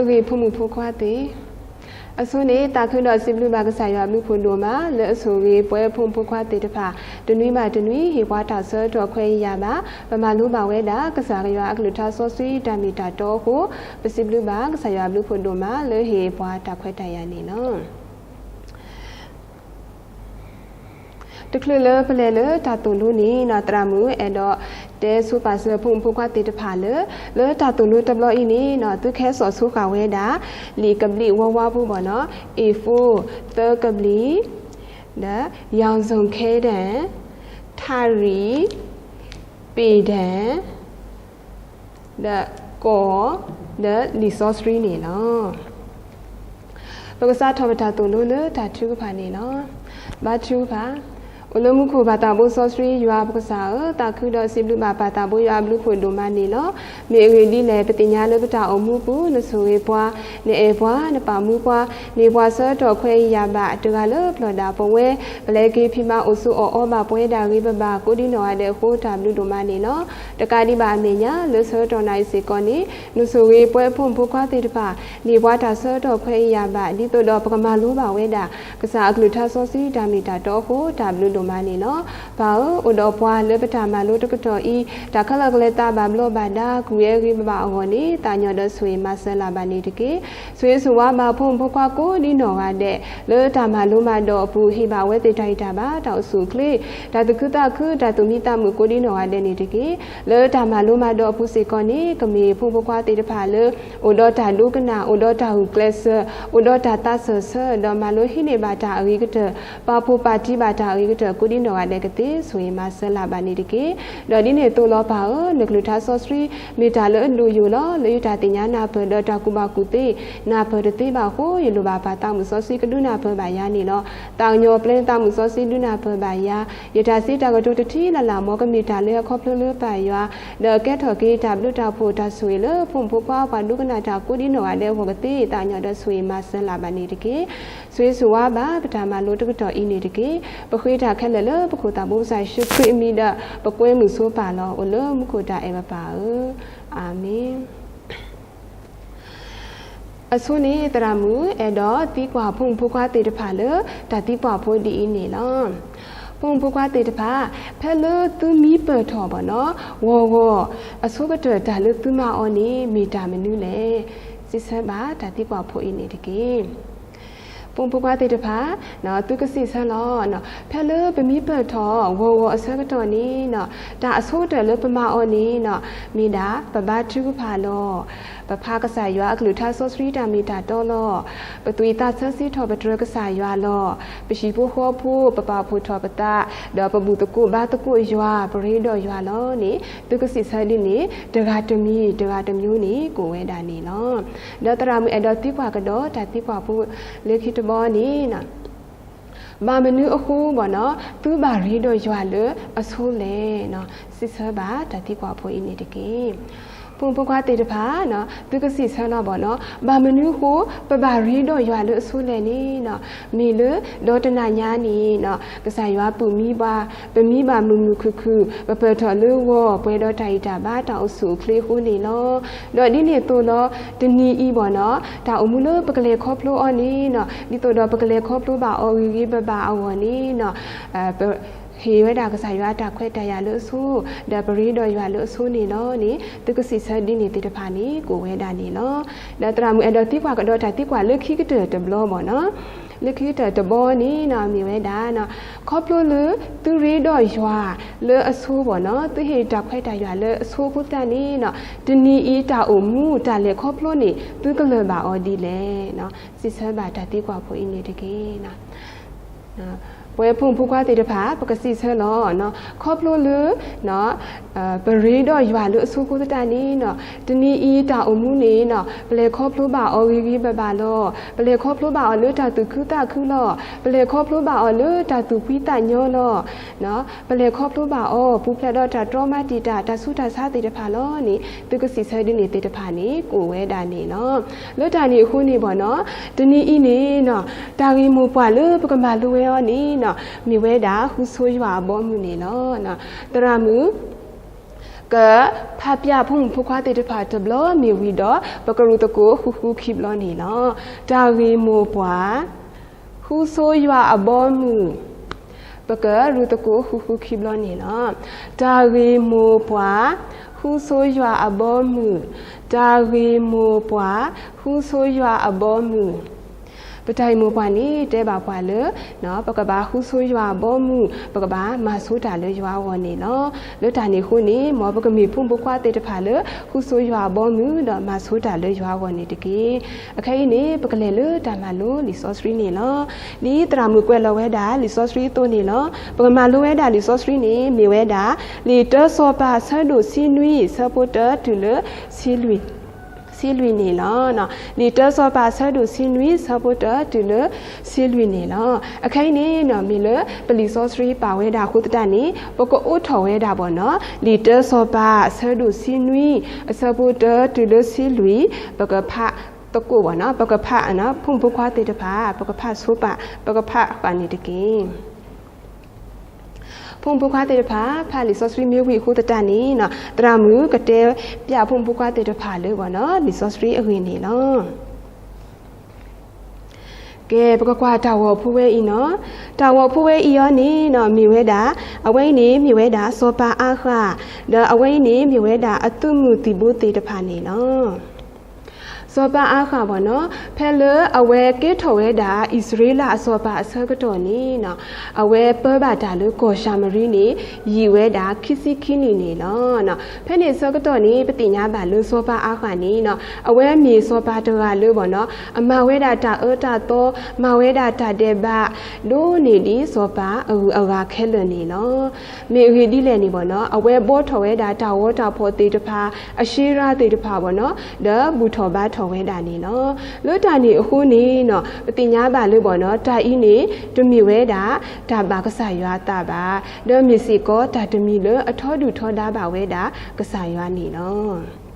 ဂ့ၤဖိမုၣ်ဖိခွါသ့ၣ်, အဆိန့ၣ် သးခုဒီးစံးဘျုးဘၣ်ကစၢ်ယွၤအဘျုးဖးဒိၣ်မး လၢအဆိၣ်ဂ့ၤပဝဲဖိမုၣ်ဖိခွါသ့ၣ်တဖၣ် တနွံဘၣ်တနွံ ဟ့ၣ်ပှၤတၢ်ဆၢကတီၢ်ခွဲးယာ်ဘၣ်, ပမၤလိဘၣ်ဝဲဒၣ် ကစၢ်ယွၤအကလုၢ်ကထါစီဆှံတၢ်မ့ၢ်တၢ်တီအဃိ, ပစံးဘျုးဘၣ်ကစၢ်ယွၤအဘျုးဖးဒိၣ်မး လၢဟ့ၣ်ပှၤတၢ်ခွဲးတၢ်ယာ်န့ၣ်လီၤ. တချုးလၢပလဲၤလၢတၢ်သိၣ်လိန့ၣ် သရၣ်မုၣ်အဲၣ်ဒိးတဲဆိပာ်စၢၤဖိမုၣ်ဖိခွါသ့ၣ်တဖၣ်လၢ လၢတၢ်သိၣ်လိတဘျီအံၤန့ၣ် သုကဟဲစိာ်ဆိဃာ်ဝဲဒၣ် လံာ်ကဘျံးဝါဝါဖိဘၣ်နီၤ, A four သၢကဘျံး, ဒီး ရောင်စုံခဲတံ ထါရံ ပေတံ ဒီး ကီး, ဒီးလံာ်စီဆှံန့ၣ်လီၤ. ပကစးထီၣ်ပတၢ်သိၣ်လိလၢတၢ်ထုကဖၣ်န့ၣ်လီၤ. ဘါထုကဖၣ်, အိၣ်လၢမူခိၣ်ပၢ်သးဘိစီဆှံယွၤပကစၢ်ဧၢ, သးခုဒီးစံးဘျုးဘၣ်ပၢ်သးဘိယွၤအဘျုးဖးဒိၣ်မးန့ၣ်လီၤ. မ့ၢ်အဂ့ၢ်ဒ်လဲၣ် ပသ့ၣ်ညါလၢပတၢ်အိၣ်မူပူၤ နဆိၣ်ဂ့ၤပှၤ, နအဲၣ်ပှၤ, နပာ်မူပှၤ, မ့ၢ်ပှၤဆၢကတီၢ်ခွဲးယာ်ဘၣ် တဂၤလၢပျီၢ်ဒၣ်ပဝဲ, ပလဲၤက့ၤဖံးမၤအိၣ်ဆိးအီၣ်အီဘၣ်ပဝဲဒၣ်ဂ့ၤဘၣ်ဘၣ် ကိးဒံနီၢ်ဂၤဒဲးအဃိ တၢ်ဘျုးဒိၣ်မးန့ၣ်လီၤ. တကးဒံးဘၣ်အမဲာ်ညါ လၢဆၢကတီၢ်နၣ်ရံၣ်စ့ၢ်ကီးန့ၣ် နဆိၣ်ဂ့ၤပဝဲဖိမုၣ်ဖိခွါသ့ၣ်တဖၣ် မ့ၢ်ပှၤတၢ်ဆၢကတီၢ်ခွဲးယာ်ဘၣ် ဒ်သိးဒီးပကမၤလိဘၣ်ဝဲဒၣ် ကစၢ်အကလုၢ်ကထါစီဆှံတၢ်မ့ၢ်တၢ်တီအဃိ တၢ်ဘျုးဒိၣ်မးန့ၣ်လီၤ. ပၢ်ဧၢ, အိၣ်ဒီးပှၤလၢပတၢ်မၤလိတကတီၢ်အံၤ တၢ်ခဲလၢာ်ကလဲၤသးဘၣ်ဘျီးဘၣ်ဒါ ကွံာ်ဝဲဂ့ၤဘၣ်ဘၣ်အဂီၢ်န့ၣ် သးကညီၤဒီးဆိၣ်ဂ့ၤမၤစၢၤလၢ်ဘၣ်န့ၣ်တက့ၢ်. ဆိၣ်ဂ့ၤဆိၣ်ဝါဘၣ်ဖိမုၣ်ဖိခွါကိးဒံနီၢ်ဂၤဒဲး လၢတၢ်မၤလိမၤဒိးအပူၤ ဟ့ၣ်ဘၣ်ဝဲသ့ၣ်တၢ်ဂံၢ်တၢ်ဘါ တၢ်အိၣ်ဆူၣ်အိၣ်ချ့ တၢ်သူၣ်ခုသးခု တၢ်သူၣ်မံသးမုာ်ကိးဒံနီၢ်ဂၤဒဲးန့ၣ်တက့ၢ်. လၢတၢ်မၤလိမၤဒိးအပူၤစ့ၢ်ကီးန့ၣ် ကမ့ၢ်ဖိမုၣ်ဖိခွါသ့ၣ်တဖၣ်လၢ အိၣ်ဒီးတၢ်ဒိကနၣ်, အိၣ်ဒီးတၢ်ဂုာ်ကျဲးစၢး, အိၣ်ဒီးတၢ်သးစၢၢ်ဆၢ, ဒီးမၤလိဟံးန့ၢ်ဘၣ်တၢ်အဂ့ၤကတၢၢ်, ပာ်ဖှိၣ်ပာ်တံၢ်ဘၣ်တၢ်အဂ့ၤကတၢၢ်ကိးဒံနီၢ်ဂၤဒဲးကသ့ ဆိၣ်ဂ့ၤမၤစၢၤလၢ်ဘၣ်န့ၣ်တက့ၢ်. ဒီးဒ်န့ၣ်အသိးလီၤပၢ်ဧၢ, နကလုၢ်ကထါစီဆှံ မ့ၢ်တၢ်လၢအဒိၣ်ယိာ်လီၤ. လၢယတၢ်သ့ၣ်ညါနၢ်ပၢၢ်ဒီးတၢ်ကူၣ်ဘၣ်ကူၣ်သ့ နၢ်ပၢၢ်တသ့ဘၣ်အဃိ ယလိၣ်ဘၣ်ပၢ်သးမုာ်စီဆှံကဒုးနၢ်ပၢၢ်ဘၣ်ယၤန့ၣ်လီၤ. သးကညီၤပျဲနသးမုာ်စီဆှံဒုးနၢ်ပၢၢ်ဘၣ်ယၤ, ယတၢ်စံးတၢ်ကတိၤတထံၣ်လၢ်လၢ် မ်ကမ့ၢ်တၢ်လၢအခီဖျိလၢပၢ်ယွၤ, ဒီးကဲထီၣ်က့ၤတၢ်ဘျုးတၢ်ဖှိၣ်တၢ်ဆိၣ်ဂ့ၤလၢဖိမုၣ်ဖိခွါပှၤဒိကနၣ်တၢ်ကိးဒံနီၢ်ဂၤဒဲးအဂီၢ်ကသ့ သးကညီၤဒီးဆိၣ်ဂ့ၤမၤစၢၤလၢ်ဘၣ်န့ၣ်တက့ၢ်. ဆိၣ်ဂ့ၤဆိၣ်ဝါဘၣ်ပတၢ်မၤလိတကတီၢ်အံၤန့ၣ်တက့ၢ်. ပဃ့တၢ်ခဲလၢာ်လၢပခိၣ်သးဘိကစၢ်ယ့ၣ်ၡူးခရံာ်အမံၤဒီး ပကွဲမုာ်ဆိပၢ်လီၤ. အိၣ်လၢမူခိၣ်တၢ်အဲၣ်ပပၢ်ဧၢ, အၤမ့ၣ်. အဆိန့ၣ် သရၣ်မုၣ်အဲၣ်ဒိးသံကွၢ်ဖိမုၣ်ဖိခွါသ့ၣ်တဖၣ်လၢ တၢ်သံကွၢ်ဖိဒ်အံၤန့ၣ်လီၤ. ဖိမုၣ်ဖိခွါသ့ၣ်တဖၣ်, ဖဲလၢသုမံပၢၢ်ထီၣ်ဘၣ်နီၤ ဂီၤဂီၤ အဆိကတၢၢ်တၢ်လၢသုမၤအီၤန့ၣ် မ့ၢ်တၢ်မနုၤလဲၣ်. စံးဆၢဘၣ်တၢ်သံကွၢ်ဖိအံၤန့ၣ်တက့ၢ်. ဖိမုၣ်ဖိခွါသ့ၣ်တဖၣ်, သုကစံးဆၢလီၤ. ဖဲလၢပမံပၢၢ်ထီၣ် ဂီၤဂီၤအဆၢကတီၢ်န့ၣ်နီၤ တၢ်အဆိကတၢၢ်လၢပမၤအီၤန့ၣ်နီၤ မ့ၢ်ဒၣ်ပဘါထုကဖၣ်လီၤ. ပဖးကစၢ်ယွၤအကလုၢ်ကထါစီဆှံတၢ်မ့ၢ်တၢ်တီလီၤ. ပသွံၣ်သးဆၢစံးထီၣ်ပတြၢၤကစၢ်ယွၤလီၤ. ပဟံၣ်ဖိဃီဖိ ပပာ်ဖှိၣ်ထီၣ်ပသး, ဒီးပဘူၣ်သကိးဘါသကိးယွၤ ပရ့ဒီးယွၤလီၤန့ၣ် သုကစံးဆၢဒ်န့ၣ် တဂၤတမံၤ တဂၤတမျိုးန့ၣ် ကအိၣ်ဝဲဒၣ်န့ၣ်လီၤ. ဒီးသရၣ်မုၣ်အဲၣ်ဒိးသံကွၢ်ကဒီး တၢ်သံကွၢ်ဖိလၢခံတဘီန့ၣ် ဘၣ်မနုၤအဃိဘၣ်နီၤ သုဘၣ်ရ့ဒီးယွၤလၢအဆိလဲၣ်. စံးဆၢဘၣ်တၢ်သံကွၢ်ဖိအံၤန့ၣ်တက့ၢ်. ဖိမုၣ်ဖိခွါသ့ၣ်တဖၣ်, သုကစံးဆၢလီၤဘၣ်နီၤ ဘၣ်မနုၤအဃိ ပဘၣ်ရ့ဒီးယွၤလၢအဆိလဲၣ်န့ၣ်နီၤ မ့ၢ်လၢဒီတနၤညါန့ၣ်နီၤ ကစၢ်ယွၤပုၢ်မံဘၣ်, ပမံဘၣ်မုာ်မုာ်ခုၣ်ခုၣ်, ပပၢၢ်ထီၣ်လၢဂီၤ ပှဲၤဒီးတၢ်ဂံၢ်တၢ်ဘါ တၢ်အိၣ်ဆူၣ်အိၣ်ချ့အဃိန့ၣ်လီၤ. ဒီးဒ်န့ၣ်အသိးလီၤ တနံၤအံၤဘၣ်နီၤ တၢ်အိၣ်မူလၢပကလဲၤခီဖျိအီၤန့ၣ်နီၤ ဒ်သိးဒီးပကလဲၤခီဖျိဘၣ်အီၤဂ့ၤဂ့ၤဘၣ်ဘၣ်အဂီၢ်န့ၣ်နီၤ ပဟ့ၣ်ဝဲဒၣ်ကစၢ်ယွၤတၢ်ခွဲးတၢ်ယာ်လၢအဆိ, ဒီးပရ့ဒီးယွၤလၢအဆိန့ၣ်လီၤန့ၣ် သုကစံးဆၢဒ်န့ၣ်သ့ၣ်တဖၣ်န့ၣ် ကအိၣ်ဝဲဒၣ်န့ၣ်လီၤ. ဒီးသရၣ်မုၣ်အဲၣ်ဒိးသံကွၢ်ကဒီးတၢ်သံကွၢ်လၢခံကတၢၢ်တဘျီဘၣ်နီၤ လၢခံကတၢၢ်တဘီန့ၣ်နီၤ မ့ၢ်ဝဲဒၣ် ခီဖျိလၢသုရ့ဒီးယွၤလၢအဆိဘၣ်နီၤ သုဟ့ၣ်တၢ်ခွဲးတၢ်ယာ်လၢအဆိအဃိသတးန့ၣ်နီၤ တနံၤအံၤတၢ်အိၣ်မူတၢ်လဲၤခီဖျိန့ၣ် သုကလၢၢ်ဘၣ်အီၤဒ်လဲၣ်. စံးဆၢဘၣ်တၢ်သံကွၢ်ဖိအံၤန့ၣ်တက့ၢ်. ပဝဲဖိမုၣ်ဖိခွါသ့ၣ်တဖၣ် ပကစံးဆၢလီၤ ခီဖျိလၢ ပရ့ဒီးယွၤလၢအဆိအဃိသတးန့ၣ်နီၤ တနံၤအံၤတၢ်အိၣ်မူန့ၣ်နီၤ ပလဲၤခီဖျိဘၣ်အီၤဂ့ၤဂ့ၤဘၣ်ဘၣ်လီၤ. ပလဲၤခီဖျိဘၣ်အီၤလၢတၢ်သူၣ်ခုသးခုလီၤ. ပလဲၤခီဖျိဘၣ်အီၤလၢတၢ်သူၣ်ဖှံသးညီလီၤ. ပလဲၤခီဖျိဘၣ်အီၤ ပူၤဖျဲးဒီးတၢ်တြီမၤတံာ်တာ် တၢ်ဆူးတၢ်ဆါသ့ၣ်တဖၣ်လီၤန့ၣ် သုကစံးဆၢဒ်န့ၣ်သ့ၣ်တဖၣ်န့ၣ် ကအိၣ်ဝဲဒၣ်န့ၣ်လီၤ. လၢတၢ်န့ၣ်အဃိန့ၣ်ဘၣ်နီၤ တနံၤအံၤန့ၣ်နီၤ တၢ်ဂ့ၢ်မိၢ်ပှၢ်လၢပကမၤလိဝဲအီၤန့ၣ်နီၤ မ့ၢ်ဝဲဒၣ် ဃုဆိယွၤအဘီအမုၢ်န့ၣ်လီၤ. သရၣ်မုၣ် ကဖးပၠးဖိမုၣ်ဖိခွါသ့ၣ်တဖၣ်တဘျီမ့ၢ်ဝံၤဒီး ပကရူၢ်သကိးဃုဃုခံဘျီန့ၣ်လီၤ. တၢ်ဂ့ၢ်မိၢ်ပှၢ်, ဃုဆိယွၤအဘီအမုၢ်, ပကရူၢ်သကိးဃုဃုခံဘျီန့ၣ်လီၤ. တၢ်ဂ့ၢ်မိၢ်ပှၢ်, ဃုဆိယွၤအဘီအမုၢ်, တၢ်ဂ့ၢ်မိၢ်ပှၢ်, ဃုဆိယွၤအဘီအမုၢ် ပတၢ်ဂ့ၢ်မိၢ်ပှၢ်န့ၣ် တဲဘၣ်ပှၤလၢ ပကဘၣ်ဃုဆိယွၤအဘီအမုၢ်, ပကဘၣ်မၤဆိတၢ်လၢယွၤအဂီၢ်န့ၣ်လီၤ. လၢတၢ်န့ၣ်အဃိန့ၣ် မ်ပကမ့ၢ်ဖိမုၣ်ဖိခွါသ့ၣ်တဖၣ်လၢ ဃုဆိယွၤအဘီအမုၢ်ဒီးမၤဆိတၢ်လၢယွၤအဂီၢ်န့ၣ်တက့ၢ်. အခဲအံၤန့ၣ် ပကလဲၤလၢတၢ်မၤလိလံာ်စီဆှံန့ၣ်လီၤ. ဒ်သရၣ်မုၣ်ကွဲးလီၤဝဲဒၣ်လံာ်စီဆှံအသိးန့ၣ်လီၤ. ပကမၤလိဝဲဒၣ်လံာ်စီဆှံန့ၣ် မ့ၢ်ဝဲဒၣ် လံာ်တၢစီၤပၤအဆၢဒိၣ်ဆံနွံ ဆၢဖိတၢတုၤလၢ ဆံလွံၢ်န့ၣ်လီၤ. လံာ်တၢစီၤပၤအဆၢဒိၣ်ဆံနွံ ဆၢဖိတၢတုၤလၢ ဆံလွံၢ်န့ၣ်လီၤ. အခဲအံၤန့ၣ် မ့ၢ်လၢပလံာ်စီဆှံပာ်ဝဲဒၣ်အဃိသတးန့ၣ် ပကအိးထီၣ်ဝဲဒၣ်ဘၣ်နီၤ လံာ်တၢစီၤပၤအဆၢဒိၣ်ဆံနွံ အဆၢဖိတၢတုၤလၢဆံလွံၢ် ပကဖးသကိးဘၣ်နီၤ ပကဖး ဖိမုၣ်ဖိခွါသ့ၣ်တဖၣ် ပကဖးဆိပာ် ပကဖးဃာ်န့ၣ်တက့ၢ်. ဖိမုၣ်ဖိခွါသ့ၣ်တဖၣ် ဖးလံာ်စီဆှံမ့ၢ်ဝံၤအဃိသတးန့ၣ် သရၣ်မုၣ်ကတဲပၠးဖိမုၣ်ဖိခွါသ့ၣ်တဖၣ်လၢဘၣ်နီၤ လံာ်စီဆှံအဂ့ၢ်န့ၣ်လီၤ. ကဲ ပကကွၢ်တၢ်ဂီၤဖိဝဲအံၤနီၤ. တၢ်ဂီၤဖိဝဲအံၤအီၤန့ၣ် မ့ၢ်ဝဲဒၣ် အဝဲအံၤန့ၣ်မ့ၢ်ဝဲဒၣ် စီၤပၤအၤဃး ဒီးအဝဲအံၤန့ၣ်မ့ၢ်ဝဲဒၣ် အသုးမုၢ်သံၣ်ဘိသ့ၣ်တဖၣ်န့ၣ်လီၤ. စီၤပၤအၤဃးဘၣ်နီၤ ဖဲလၢအဝဲကဲထီၣ်ဝဲဒၣ် အံၣ်စရ့လးအစီၤပၤအဆၢကတီၢ်န့ၣ် အဝဲပၢဘၣ်တၢ်လၢကီၢ်ၡၤမရံန့ၣ် ယံာ်ဝဲဒၣ်ခံဆံခံနံၣ်န့ၣ်လီၤ. ဖဲန့ၣ်အဆၢကတီၢ်န့ၣ် ပသ့ၣ်ညါဘၣ်လၢစီၤပၤအၤဃးန့ၣ် အဝဲမ့ၢ်စီၤပၤတဂၤလၢဘၣ်နီၤ အမၤဝဲဒၣ်တၢ်အၢတၢ်သီ မၤဝဲဒၣ်တၢ်ဒဲးဘး ဒိၣ်န့ၢ်ဒံးစီၤပၤအဂုၤအဂၤခဲလၢာ်န့ၣ်လီၤ. မ့ၢ်အဂ့ၢ်ဒ်လဲၣ်န့ၣ်ဘၣ်နီၤ အဝဲဘှီထီၣ်ဝဲဒၣ်တၢ်ဂီၤတၢ်ဖီၣ်သ့ၣ်တဖၣ် အရှ့ရၤသ့ၣ်တဖၣ်ဘၣ်နီၤ ဒီးဘူၣ်ထီၣ်ဘါထီၣ်ဝဲဒၣ်န့ၣ်လီၤ. လၢတၢ်န့ၣ်အဃိန့ၣ် ပသ့ၣ်ညါဘၣ်လၢဘၣ်နီၤ တၢ်အံၤန့ၣ် တမ့ၢ်ဝဲဒၣ် တၢ်ဘၣ်ကစၢ်ယွၤအသးဘၣ်, ဒီးမ့ၢ်စ့ၢ်ကီးတၢ်တမံၤလၢအထီဒုၣ်ထီဒါဘၣ်ဝဲဒၣ်ကစၢ်ယွၤန့ၣ်လီၤ.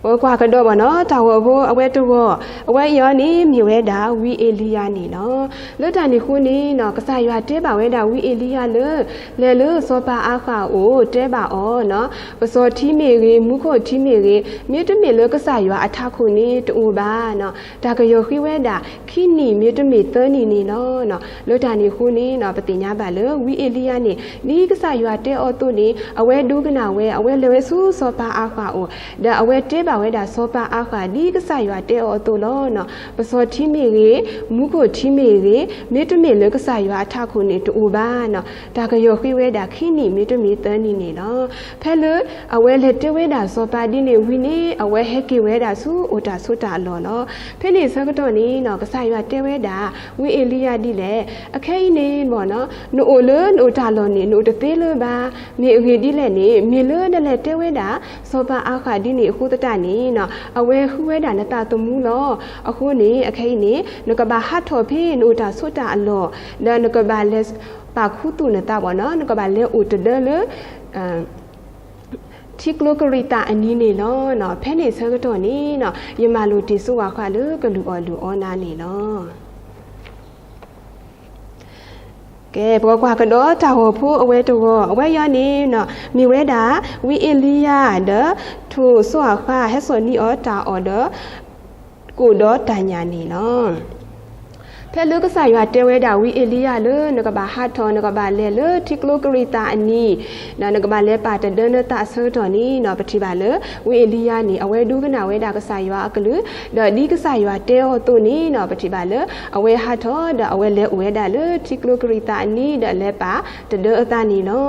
ပကွၢ်ကဒီးဘၣ်နီၤ တၢ်ဂီၤဖိအဝဲတဂီၤ အဝဲအံၤအီၤန့ၣ် မ့ၢ်ဝဲဒၣ်ဝံအ့လံယၤန့ၣ်လီၤ. လၢတၢ်န့ၣ်အဃိန့ၣ် ကစၢ်ယွၤတဲဘၣ်ဝဲဒၣ်ဝံအ့လံယၤလၢ လဲၤလၢစီၤပၤအၤဃးအအိၣ် တဲဘၣ်အီၤ ပစီၤထံမ့ၢ်ဂ့ၤ မူခိၣ်ထံမ့ၢ်ဂ့ၤ မ့တမ့ၢ်လၢကစၢ်ယွၤအထးခိၣ်န့ၣ် တအိၣ်ဘၣ်. တၢ်ကယီၢ်ဃံဝဲဒၣ် ခံနံၣ်မ့တမ့ၢ်သၢနံၣ်န့ၣ်လီၤ. လၢတၢ်န့ၣ်အဃိန့ၣ် ပသ့ၣ်ညါဘၣ်လၢ ဝံအ့လံယၤန့ၣ် ဒ်ကစၢ်ယွၤတဲအီၤအသိးန့ၣ် အဝဲဒိကနၣ်ဝဲ အဝဲလဲၤဝဲဆူစီၤပၤအၤဃးအအိၣ် ဒီးအဝဲတဲဘၣ်ဝဲဒၣ်စီၤပၤအၤဃး ဒ်ကစၢ်ယွၤတဲအီၤအသိးလီၤ. ပစီၤထံမ့ၢ်ဂ့ၤ မူခိၣ်ထံမ့ၢ်ဂ့ၤ မ့တမ့ၢ်လၢကစၢ်ယွၤအထးခိၣ်န့ၣ် တအိၣ်ဘၣ်. တၢ်ကယီၢ်ဃံဝဲဒၣ်ခံနံၣ်မ့တမ့ၢ်သၢနံၣ်န့ၣ်လီၤ. ဖဲလၢအဝဲလဲၤတဲဝဲဒၣ်စီၤပၤဒ်န့ၣ်ဝံၤန့ၣ် အဝဲဟဲက့ၤဝဲဒၣ်ဆူအိၣ်တၢ်ဆိးတၢ်အလီၢ်လီၤ. ဖဲန့ၣ်အဆၢကတီၢ်န့ၣ် ကစၢ်ယွၤတဲဝဲဒၣ် ဝံအ့လံယၤဒ်လဲၣ်, အခဲအံၤန့ၣ် နအိၣ်လၢနအိၣ်တၢ်လီၢ်န့ၣ် နအိၣ်တသ့လၢၤဘၣ်. မ့ၢ်အဂ့ၢ်ဒ်လဲၣ်န့ၣ် မ့ၢ်လၢနလဲၤတဲဝဲဒၣ် စီၤပၤအၤဃးဒ်န့ၣ်အဃိသတးန့ၣ် အဝဲဃုဝဲဒၣ်နသးသမူလီၤ. အဃိန့ၣ် အခဲအံၤန့ၣ် နကဘၣ်ဟးထီၣ်ဖဲနအိၣ်တၢ်ဆိးတၢ်အလီၢ် ဒီးနကဘၣ်လဲၤပာ်ခူသူၣ်နသးဘၣ်နီၤ နကဘၣ်လဲၤအိၣ်တဒၢလၢ ထံကျိကရံးသးအနံၤန့ၣ်လီၤ. ဖဲန့ၣ်အဆၢကတီၢ်န့ၣ် ယမၤလိာ်တ့ၢ်စိဝဲဃာ်လၢကလုၢ်အီၣ်လုၢ်အီနၤန့ၣ်လီၤ. ကဲ ပကကွၢ်ကဒီးတၢ်ဂီၤဖိအဝဲတဂီၤ အဝဲအံၤန့ၣ် မ့ၢ်ဝဲဒၣ် ဝံအ့လံယၤဒီး ထိၣ်စိအဃါဟဲစိာ်န့ၢ်အီၤတၢ်အီၣ်ဒီး ကိၣ်ဒီးတၢ်ညၣ်န့ၣ်လီၤ. ဖဲလၢကစၢ်ယွၤတဲဝဲဒၣ်ဝံအ့လံယၤလၢ နကဘၣ်ဟးထီၣ် နကဘၣ်လဲၤလၢထံကျိကရံးသးအနံၤ ဒီးနကဘၣ်လဲၤပာ်တဒၢနသးအဆၢကတီၢ်န့ၣ် ပထံၣ်ဘၣ်လၢ ဝံအ့လံယၤန့ၣ် အဝဲဒိကနၣ်ဝဲဒၣ်ကစၢ်ယွၤအကလုၢ် ဒီးဒ်ကစၢ်ယွၤတဲအီၤအသိးန့ၣ် ပထံၣ်ဘၣ်လၢ အဝဲဟးထီၣ် ဒီးအဝဲလဲၤအိၣ်ဝဲဒၣ်လၢထံကျိကရံးသးအနံၤ ဒီးလဲၤပာ်တဒၢအသးန့ၣ်လီၤ.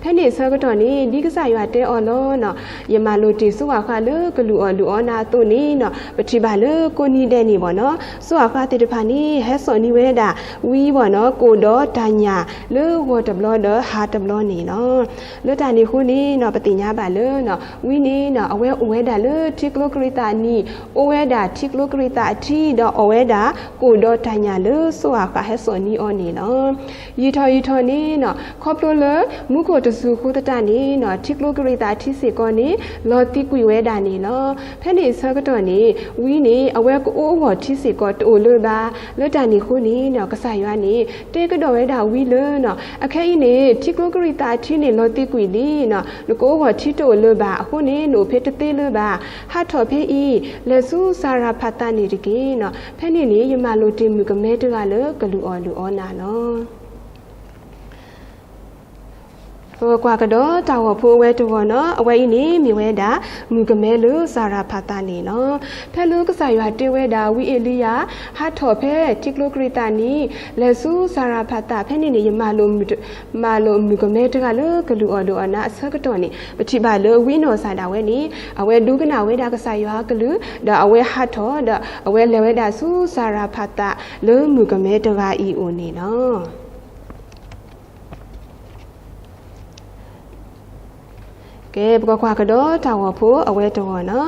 ဖဲန့ၣ်အဆၢကတီၢ်န့ၣ် ဒ်ကစၢ်ယွၤတဲအီၤလီၤ. ယမၤလိာ်တ့ၢ်စိဝဲဃာ်လၢကလုၢ်အီၣ်လုၢ်အီနၤအသိးန့ၣ် ပထံၣ်ဘၣ်လၢကိးနံၤဒဲးန့ၣ်ဘၣ်နီၤ စိအဃါသ့ၣ်တဖၣ်န့ၣ် ဟဲစိာ်န့ၢ်ဝဲဒၣ် ဝံဘၣ်နီၤ ကိၣ်ဒီးတၢ်ညၣ် လၢဂီၤတဘျီဒီးဟါတဘျီန့ၣ်လီၤ. လၢတၢ်န့ၣ်အဃိန့ၣ် ပသ့ၣ်ညါဘၣ်လၢ ဝံန့ၣ် အဝဲအိၣ်ဝဲဒၣ်လၢထံကျိကရံးသးအနံၤ အိၣ်ဝဲဒၣ်ထံကျိကရံးသးအထံ ဒီးအီၣ်ဝဲဒၣ် ကိၣ်ဒီးတၢ်ညၣ်လၢစိအဃါဟဲစိာ်န့ၢ်အီၤန့ၣ်လီၤ. ယံာ်ထီၣ်ယံာ်ထီၣ်န့ၣ် ခီဖျိလၢမူခိၣ်တစူၤအဃိသတးန့ၣ် ထံကျိကရံးသးအထံစ့ၢ်ကီးန့ၣ် လီၤသံးကွံာ်ဝဲဒၣ်န့ၣ်လီၤ. ဖဲန့ၣ်အဆၢကတီၢ်န့ၣ် ဝံန့ၣ် အဝဲကအိၣ်အဂီၢ်ထံစ့ၢ်ကီးတအိၣ်လၢၤဘၣ်. လၢတၢ်န့ၣ် အဃိန့ၣ် ကစၢ်ယွၤန့ၣ် တဲကဒီးဝဲဒၣ်ဝံလၢ အခဲအံၤန့ၣ် ထံကျိကရံးသးအထံန့ၣ် လီၤသံးကွံာ်လံ, နကအိၣ်ဂီၢ်ထံတအိၣ်လၢၤဘၣ်, အဃိန့ၣ် နအိၣ်ဖဲတသ့လၢၤဘၣ်, ဟးထီၣ်ဖဲအံၤ လဲၤဆူစၤရၤဖးသးန့ၣ်တက့ၢ်. ဖဲန့ၣ်န့ၣ် ယမၤလိာ်တ့ၢ်မုၣ်ကမဲတဂၤလၢကလုၢ်အီၣ်လုၢ်အီနၤလီၤ. ပကွၢ်ကဒီးတၢ်ဂီၤဖိအဝဲတဂီၤနီၤ, အဝဲအံၤန့ၣ်မ့ၢ်ဝဲဒၣ် မုၣ်ကမဲလၢစၤရၤဖးသးန့ၣ်လီၤ. ဖဲလၢကစၢ်ယွၤတဲဝဲဒၣ်ဝံအ့လံယၤ ဟးထီၣ်ဖဲထံကျိကရံးသးန့ၣ် လဲၤဆူစၤရၤဖးသး ဖဲန့ၣ်န့ၣ် ယမၤလိာ်မုၣ်ကမဲတဂၤလၢကလုၢ်အီၣ်လုၢ်အီနၤအဆၢကတီၢ်န့ၣ် ပထံၣ်ဘၣ်လၢဝံအနီၢ်ကစၢ်ဒၣ်ဝဲန့ၣ် အဝဲဒိကနၣ်ဝဲဒၣ်ကစၢ်ယွၤအကလုၢ် ဒီးအဝဲဟးထီၣ် ဒီးအဝဲလဲၤဝဲဒၣ်ဆူစၤရၤဖးသးလၢမုၣ်ကမဲတဂၤအံၤအိၣ်န့ၣ်လီၤ. ကဲ ပကကွၢ်ကဒီးတၢ်ဂီၤဖိအဝဲတဂီၤနီၤ,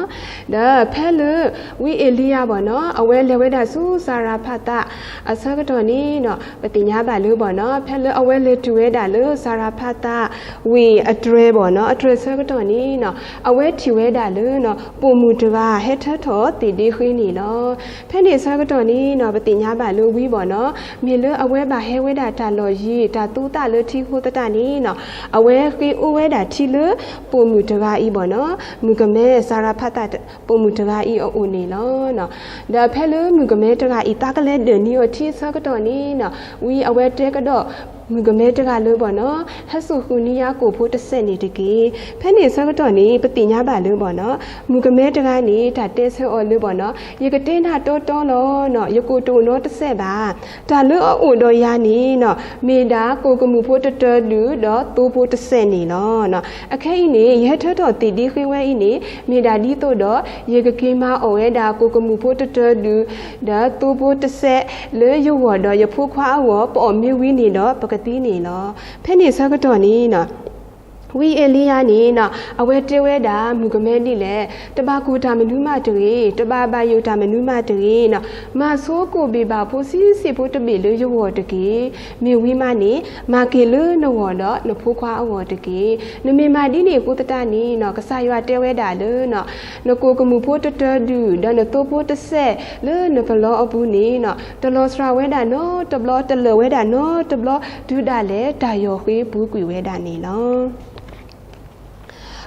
ဒီးဖဲလၢဝံအ့လံယၤဘၣ်နီၤ အဝဲလဲၤဝဲဒၣ်ဆူစၤရၤဖးသးအဆၢကတီၢ်န့ၣ်နီၤ ပသ့ၣ်ညါဘၣ်လၢဘၣ်နီၤ ဖဲလၢအဝဲလဲၤတုၤဝဲဒၣ်လၢစၤရၤဖးသးဝံၤအတြဲၤဘၣ်နီၤ အတြဲၤဆၢကတီၢ်န့ၣ်နီၤ အဝဲထံၣ်ဝဲဒၣ်လၢ ပိာ်မုၣ်တဂၤဟဲထၢထီၣ်သ့ၣ်ဒ့ဃ့န့ၣ်လီၤ. ဖဲန့ၣ်ဆၢကတီၢ်န့ၣ်နီၤ ပသ့ၣ်ညါဘၣ်လၢဝံဘၣ်နီၤ မ့ၢ်လၢအဝဲဘၣ်ဟဲဝဲဒၣ်တၢ်လီၢ်ယံၤတၢ်သူသၣ်လၢထံဖိသတးန့ၣ်နီၤ အဝဲဃ့အိၣ်ဝဲဒၣ်ထံလၢပိာ်မုၣ်တဂၤအံၤဘၣ်နီၤ မုၣ်ကမဲစၤရၤဖးသးပိာ်မုၣ်တဂၤအံၤအအိၣ်န့ၣ်လီၤ. ဒီးဖဲလၢမုၣ်ကမဲတဂၤအံၤသးကလဲၤဒၢၣ်နံၤအီၤထံဆၢကတီၢ်န့ၣ်နီၤ ဝံအဝဲတဲကဒီး မုၣ်ကမဲတဂၤလၢဘၣ်နီၤ ဟဲစိာ်ဃုာ်န့ၢ်ယၤကိာ်ဖိတစဲးန့ၣ်တက့ၢ်. ဖဲန့ၣ်ဆၢကတီၢ်န့ၣ် ပသ့ၣ်ညါဘၣ်လၢဘၣ်နီၤ မုၣ်ကမဲတဂၤန့ၣ် တၢ်တဲဆၢအီၤလၢဘၣ်နီၤ ယကတဲနၤတီတီလီၤနီၤ ယကိာ်တအိၣ်နီတစဲးဘၣ်. တၢ်လၢအအိၣ်ဒီးယၤန့ၣ်နီၤ မ့ၢ်ဒၣ်ကိာ်ကမူၣ်ဖိတတၢၤဒုၣ်ဒီးသိဖိတစဲးန့ၣ်လီၤ. အခဲအံၤန့ၣ် ယဟဲထၢထီၣ်သ့ၣ်ဒ့ဃ့ဝဲအံၤန့ၣ် မ့ၢ်ဒၣ်ဒ်သိးဒီး ယကက့ၤမၤအီၣ်ဝဲဒၣ်ကိာ်ကမူၣ်ဖိတတၢၤဒုၣ် ဒီးသိဖိတစဲးလၢယဂီၢ်ဒီးယဖိခွါအဂီၢ် ပအီၣ်မ့ၢ်ဝံန့ၣ်ဒီး ပကသံန့ၣ်လီၤ. ဖဲန့ၣ်ဆၢကတီၢ်န့ၣ်နီၤ ဝံအ့လံယၤန့ၣ်နီၤ အဝဲတဲဝဲဒၣ်မုၣ်ကမဲဒ်လဲၣ်, တဘၣ်ကိၢ်တၢ်မနုၤမးတဂ့ၤ, တဘၣ်ဘၣ်ယိၣ်တၢ်မနုၤမးတဂ့ၤနီၤ, မၤဆိကိၣ်ဘ့ၣ်ဘၣ်ဖိဆံးဆံးဖိတဘ့ၣ်လၢယဂီၢ်တက့ၢ်. မ့ၢ်ဝံမးန့ၣ် မၤက့ၤလၢနဂီၢ်ဒီးနဖိခွါအဂီၢ်တက့ၢ်. နမ့ၢ်မၤဒ်န့ၣ်အဃိသတးန့ၣ်နီၤ ကစၢ်ယွၤတဲဝဲဒၣ်လၢ နကိာ်ကမူၣ်ဖိတတၢၤဒုၣ် ဒီးနသိဖိတစဲးလၢနပလီအပူၤန့ၣ်နီၤ တလီၤစှၤဝဲဒၣ်နီတဘျီ တလၢာ်ဝဲဒၣ်နီတဘျီ တုၤဒၣ်လဲာ်တၢ်ယီၢ်ဃ့ပူၤကွံာ်ဝဲဒၣ်န့ၣ်လီၤ.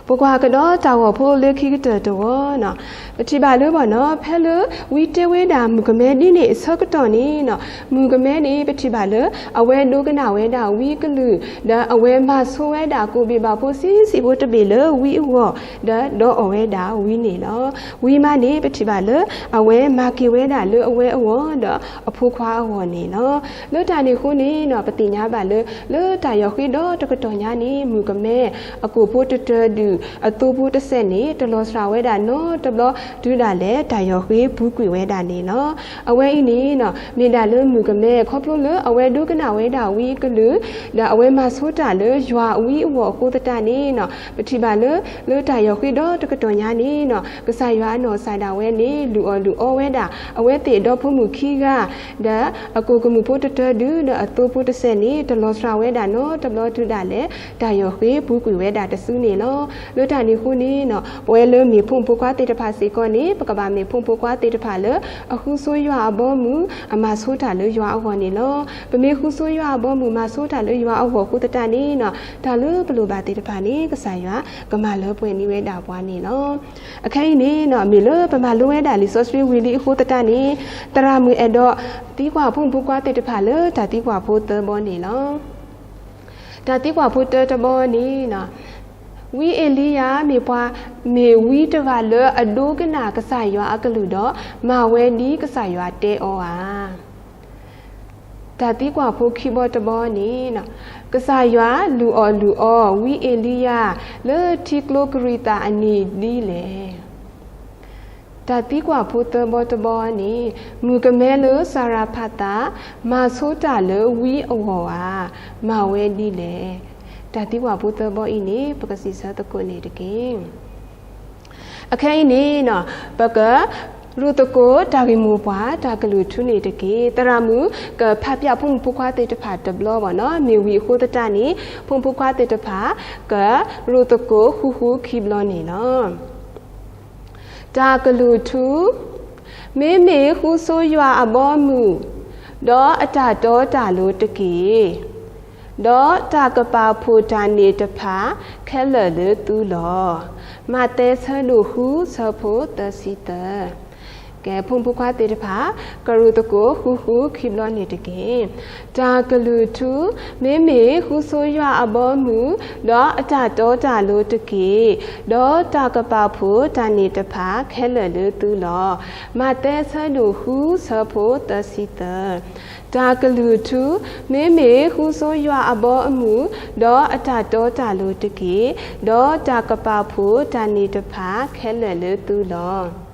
ပကွၢ်ကဒီးတၢ်ဂီၤဖိလၢခံကတၢၢ်တဝီနီၤ ပထံၣ်ဘၣ်လၢဘၣ်နီၤ ဖဲလၢဝံတဲဝဲဒၣ်မုၣ်ကမဲဒ်န့ၣ်အဆၢကတီၢ်န့ၣ်နီၤ မုၣ်ကမဲန့ၣ် ပထံၣ်ဘၣ်လၢ အဝဲဒိကနၣ်ဝဲဒၣ်ဝံကလုၢ် ဒီးအဝဲမၤဆိဝဲဒၣ်ကိၣ်ဘ့ၣ်ဘၣ်ဖိဆံးဆံးဖိတဘ့ၣ်လၢဝံအဂီၢ် ဒီးဒီးအီၣ်ဝဲဒၣ်ဝံန့ၣ်လီၤ. ဝံမးန့ၣ် ပထံၣ်ဘၣ်လၢ အဝဲမၤက့ၤဝဲဒၣ်လၢအဝဲအဂီၢ်ဒီးအဖိခွါအဂီၢ်န့ၣ်လီၤ. လၢတၢ်န့ၣ်အဃိန့ၣ်နီၤ ပသ့ၣ်ညါဘၣ်လၢ လၢတၢ်ယီၢ်ဃ့ဒီတကတီၢ်ညါန့ၣ် မုၣ်ကမဲ အကိာ်ဖိတတၢၤဒုၣ် အသိဖိတစဲးန့ၣ် တလီၤစှၤဝဲဒၣ်နီတဘျီ တုၤဒၣ်လဲာ်တၢ်ယီၢ်ဃ့ပူၤကွံာ်ဝဲဒၣ်န့ၣ်လီၤ. အဝဲအံၤန့ၣ်နီၤ မ့ၢ်ဒၣ်လၢမုၣ်ကမဲ ခီဖျိလၢအဝဲဒိကနၣ်ဝဲဒၣ်ဝံကလုၢ် ဒီးအဝဲမၤဆိတၢ်လၢယွၤဝံအဂီၢ်အဃိသတးန့ၣ်နီၤ ပထံၣ်ဘၣ်လၢ လၢတၢ်ယီၢ်ဃ့ဒီတကတီၢ်ညါန့ၣ်နီၤ ကစၢ်ယွၤအနီၢ်ကစၢ်ဒၣ်ဝဲန့ၣ် လုၢ်အီၣ်လုၢ်အီဝဲဒၣ် အဝဲသ့ၣ်အဒီဖိမုၣ်ခံဂၤ ဒီးအကိာ်ကမူၣ်ဖိတတၢၤဒုၣ် ဒီးအသိဖိတစဲးန့ၣ် တလီၤစှၤဝဲဒၣ်နီတဘျီတုၤဒၣ်လဲာ် တၢ်ယီၢ်ဃ့ပူၤကွံာ်ဝဲဒၣ်တစုန့ၣ်လီၤ. လၢတၢ်န့ၣ်အဃိန့ၣ်နီၤ ပဝဲလၢမ့ၢ်ဖိမုၣ်ဖိခွါသ့ၣ်တဖၣ်စ့ၢ်ကီးန့ၣ် ပကဘၣ်မ့ၢ်ဖိမုၣ်ဖိခွါသ့ၣ်တဖၣ်လၢ အဃုဆိယွၤအဘီအမုၢ် အမၤဆိတၢ်လၢယွၤအဂီၢ်န့ၣ်လီၤ. ပမ့ၢ်ဃုဆိယွၤအဘီအမုၢ် မၤဆိတၢ်လၢယွၤအဂီၢ်အဃိသတးန့ၣ်နီၤ တၢ်လၢပလိၣ်ဘၣ်သ့ၣ်တဖၣ်န့ၣ် ကစၢ်ယွၤကမၤလၢပှဲၤန့ၢ်ဝဲဒၣ်ပှၤန့ၣ်လီၤ. အခဲအံၤန့ၣ်နီၤ မ့ၢ်လၢပမၤလိဝဲဒၣ်လံာ်စီဆှံဝံၤလံအဃိသတးန့ၣ် သရၣ်မုၣ်အဲၣ်ဒိးသံကွၢ်ဖိမုၣ်ဖိခွါသ့ၣ်တဖၣ်လၢတၢ်သံကွၢ်ဖိသၢဘီန့ၣ်လီၤ. တၢ်သံကွၢ်ဖိတၢတဘီန့ၣ်နီၤ ဝံအ့လံယၤမ့ၢ်ပှၤ မ့ၢ်ဝံတဂၤလၢအဒိကနၣ်ကစၢ်ယွၤအကလုၢ်ဒီး မၤဝဲဒ်ကစၢ်ယွၤတဲအီၤဧါ. တၢ်သံကွၢ်ဖိခံဘီတဘီန့ၣ် ကစၢ်ယွၤလုၢ်အီၣ်လုၢ်အီဝံအ့လံယၤ လၢထံကျိကရံးသးအနံၤဒ်လဲၣ်. တၢ်သံကွၢ်ဖိသၢဘီတဘီန့ၣ် မုၣ်ကမဲလၢစၤရၤဖးသး မၤဆိတၢ်လၢဝံအဂီၢ်ဧါ, မၤဝဲဒ်လဲၣ်. တၢ်သံကွၢ်ဖိသၢဘီအံၤန့ၣ် ပကစံးဆၢသကိးန့ၣ်တက့ၢ်. အခဲအံၤန့ၣ် ပကရူၢ်သကိးတၢ်ဂ့ၢ်မိၢ်ပှၢ် တၢ်ကလုၢ်ထူန့ၣ်တက့ၢ်. သရၣ်မုၣ်ကဖးဖျါဖိမုၣ်ဖိခွါသ့ၣ်တဖၣ်တဘျီဘၣ်နီၤ, မ့ၢ်ဝံၤအဃိသတးန့ၣ် ဖိမုၣ်ဖိခွါသ့ၣ်တဖၣ် ကရူၢ်သကိးဃုဃုခံဘျီန့ၣ်လီၤ. တၢ်ကလုၢ်ထူ, မ့မ့ၢ်ဃုဆိယွၤအဘီအမုၢ်, ဒီးအတၢ်တီတၢ်လိၤတက့ၢ်. ဒီးတၢ်ကပာ်ဖှိၣ်တၢ်န့ၣ်တဖၣ်ခဲလၢာ်လၢသုလီၤ. မးသဲ ဆၢဒိၣ်ဃု ဆၢဖိသၢဆံသၢ. ကဲ ဖိမုၣ်ဖိခွါသ့ၣ်တဖၣ် ကရူၢ်သကိးဃုဃုခံဘျီန့ၣ်တက့ၢ်. တၢ်ကလုၢ်ထူ, မ့မ့ၢ်ဃုဆိယွၤအဘီအမုၢ်, ဒီးအတၢ်တီတၢ်လိၤတက့ၢ်. ဒီးတၢ်ကပာ်ဖှိၣ်တၢ်န့ၣ်တဖၣ်ခဲလၢာ်လၢသုလီၤ. မးသဲ ဆၢဒိၣ်ဃု ဆၢဖိသၢဆံသၢ. တၢ်ကလုၢ်ထူ, မ့မ့ၢ်ဃုဆိယွၤအဘီအမုၢ်, ဒီးအတၢ်တီတၢ်လိၤတက့ၢ်. ဒီးတၢ်ကပာ်ဖှိၣ်တၢ်န့ၣ်တဖၣ်ခဲလၢာ်လၢသုလီၤ.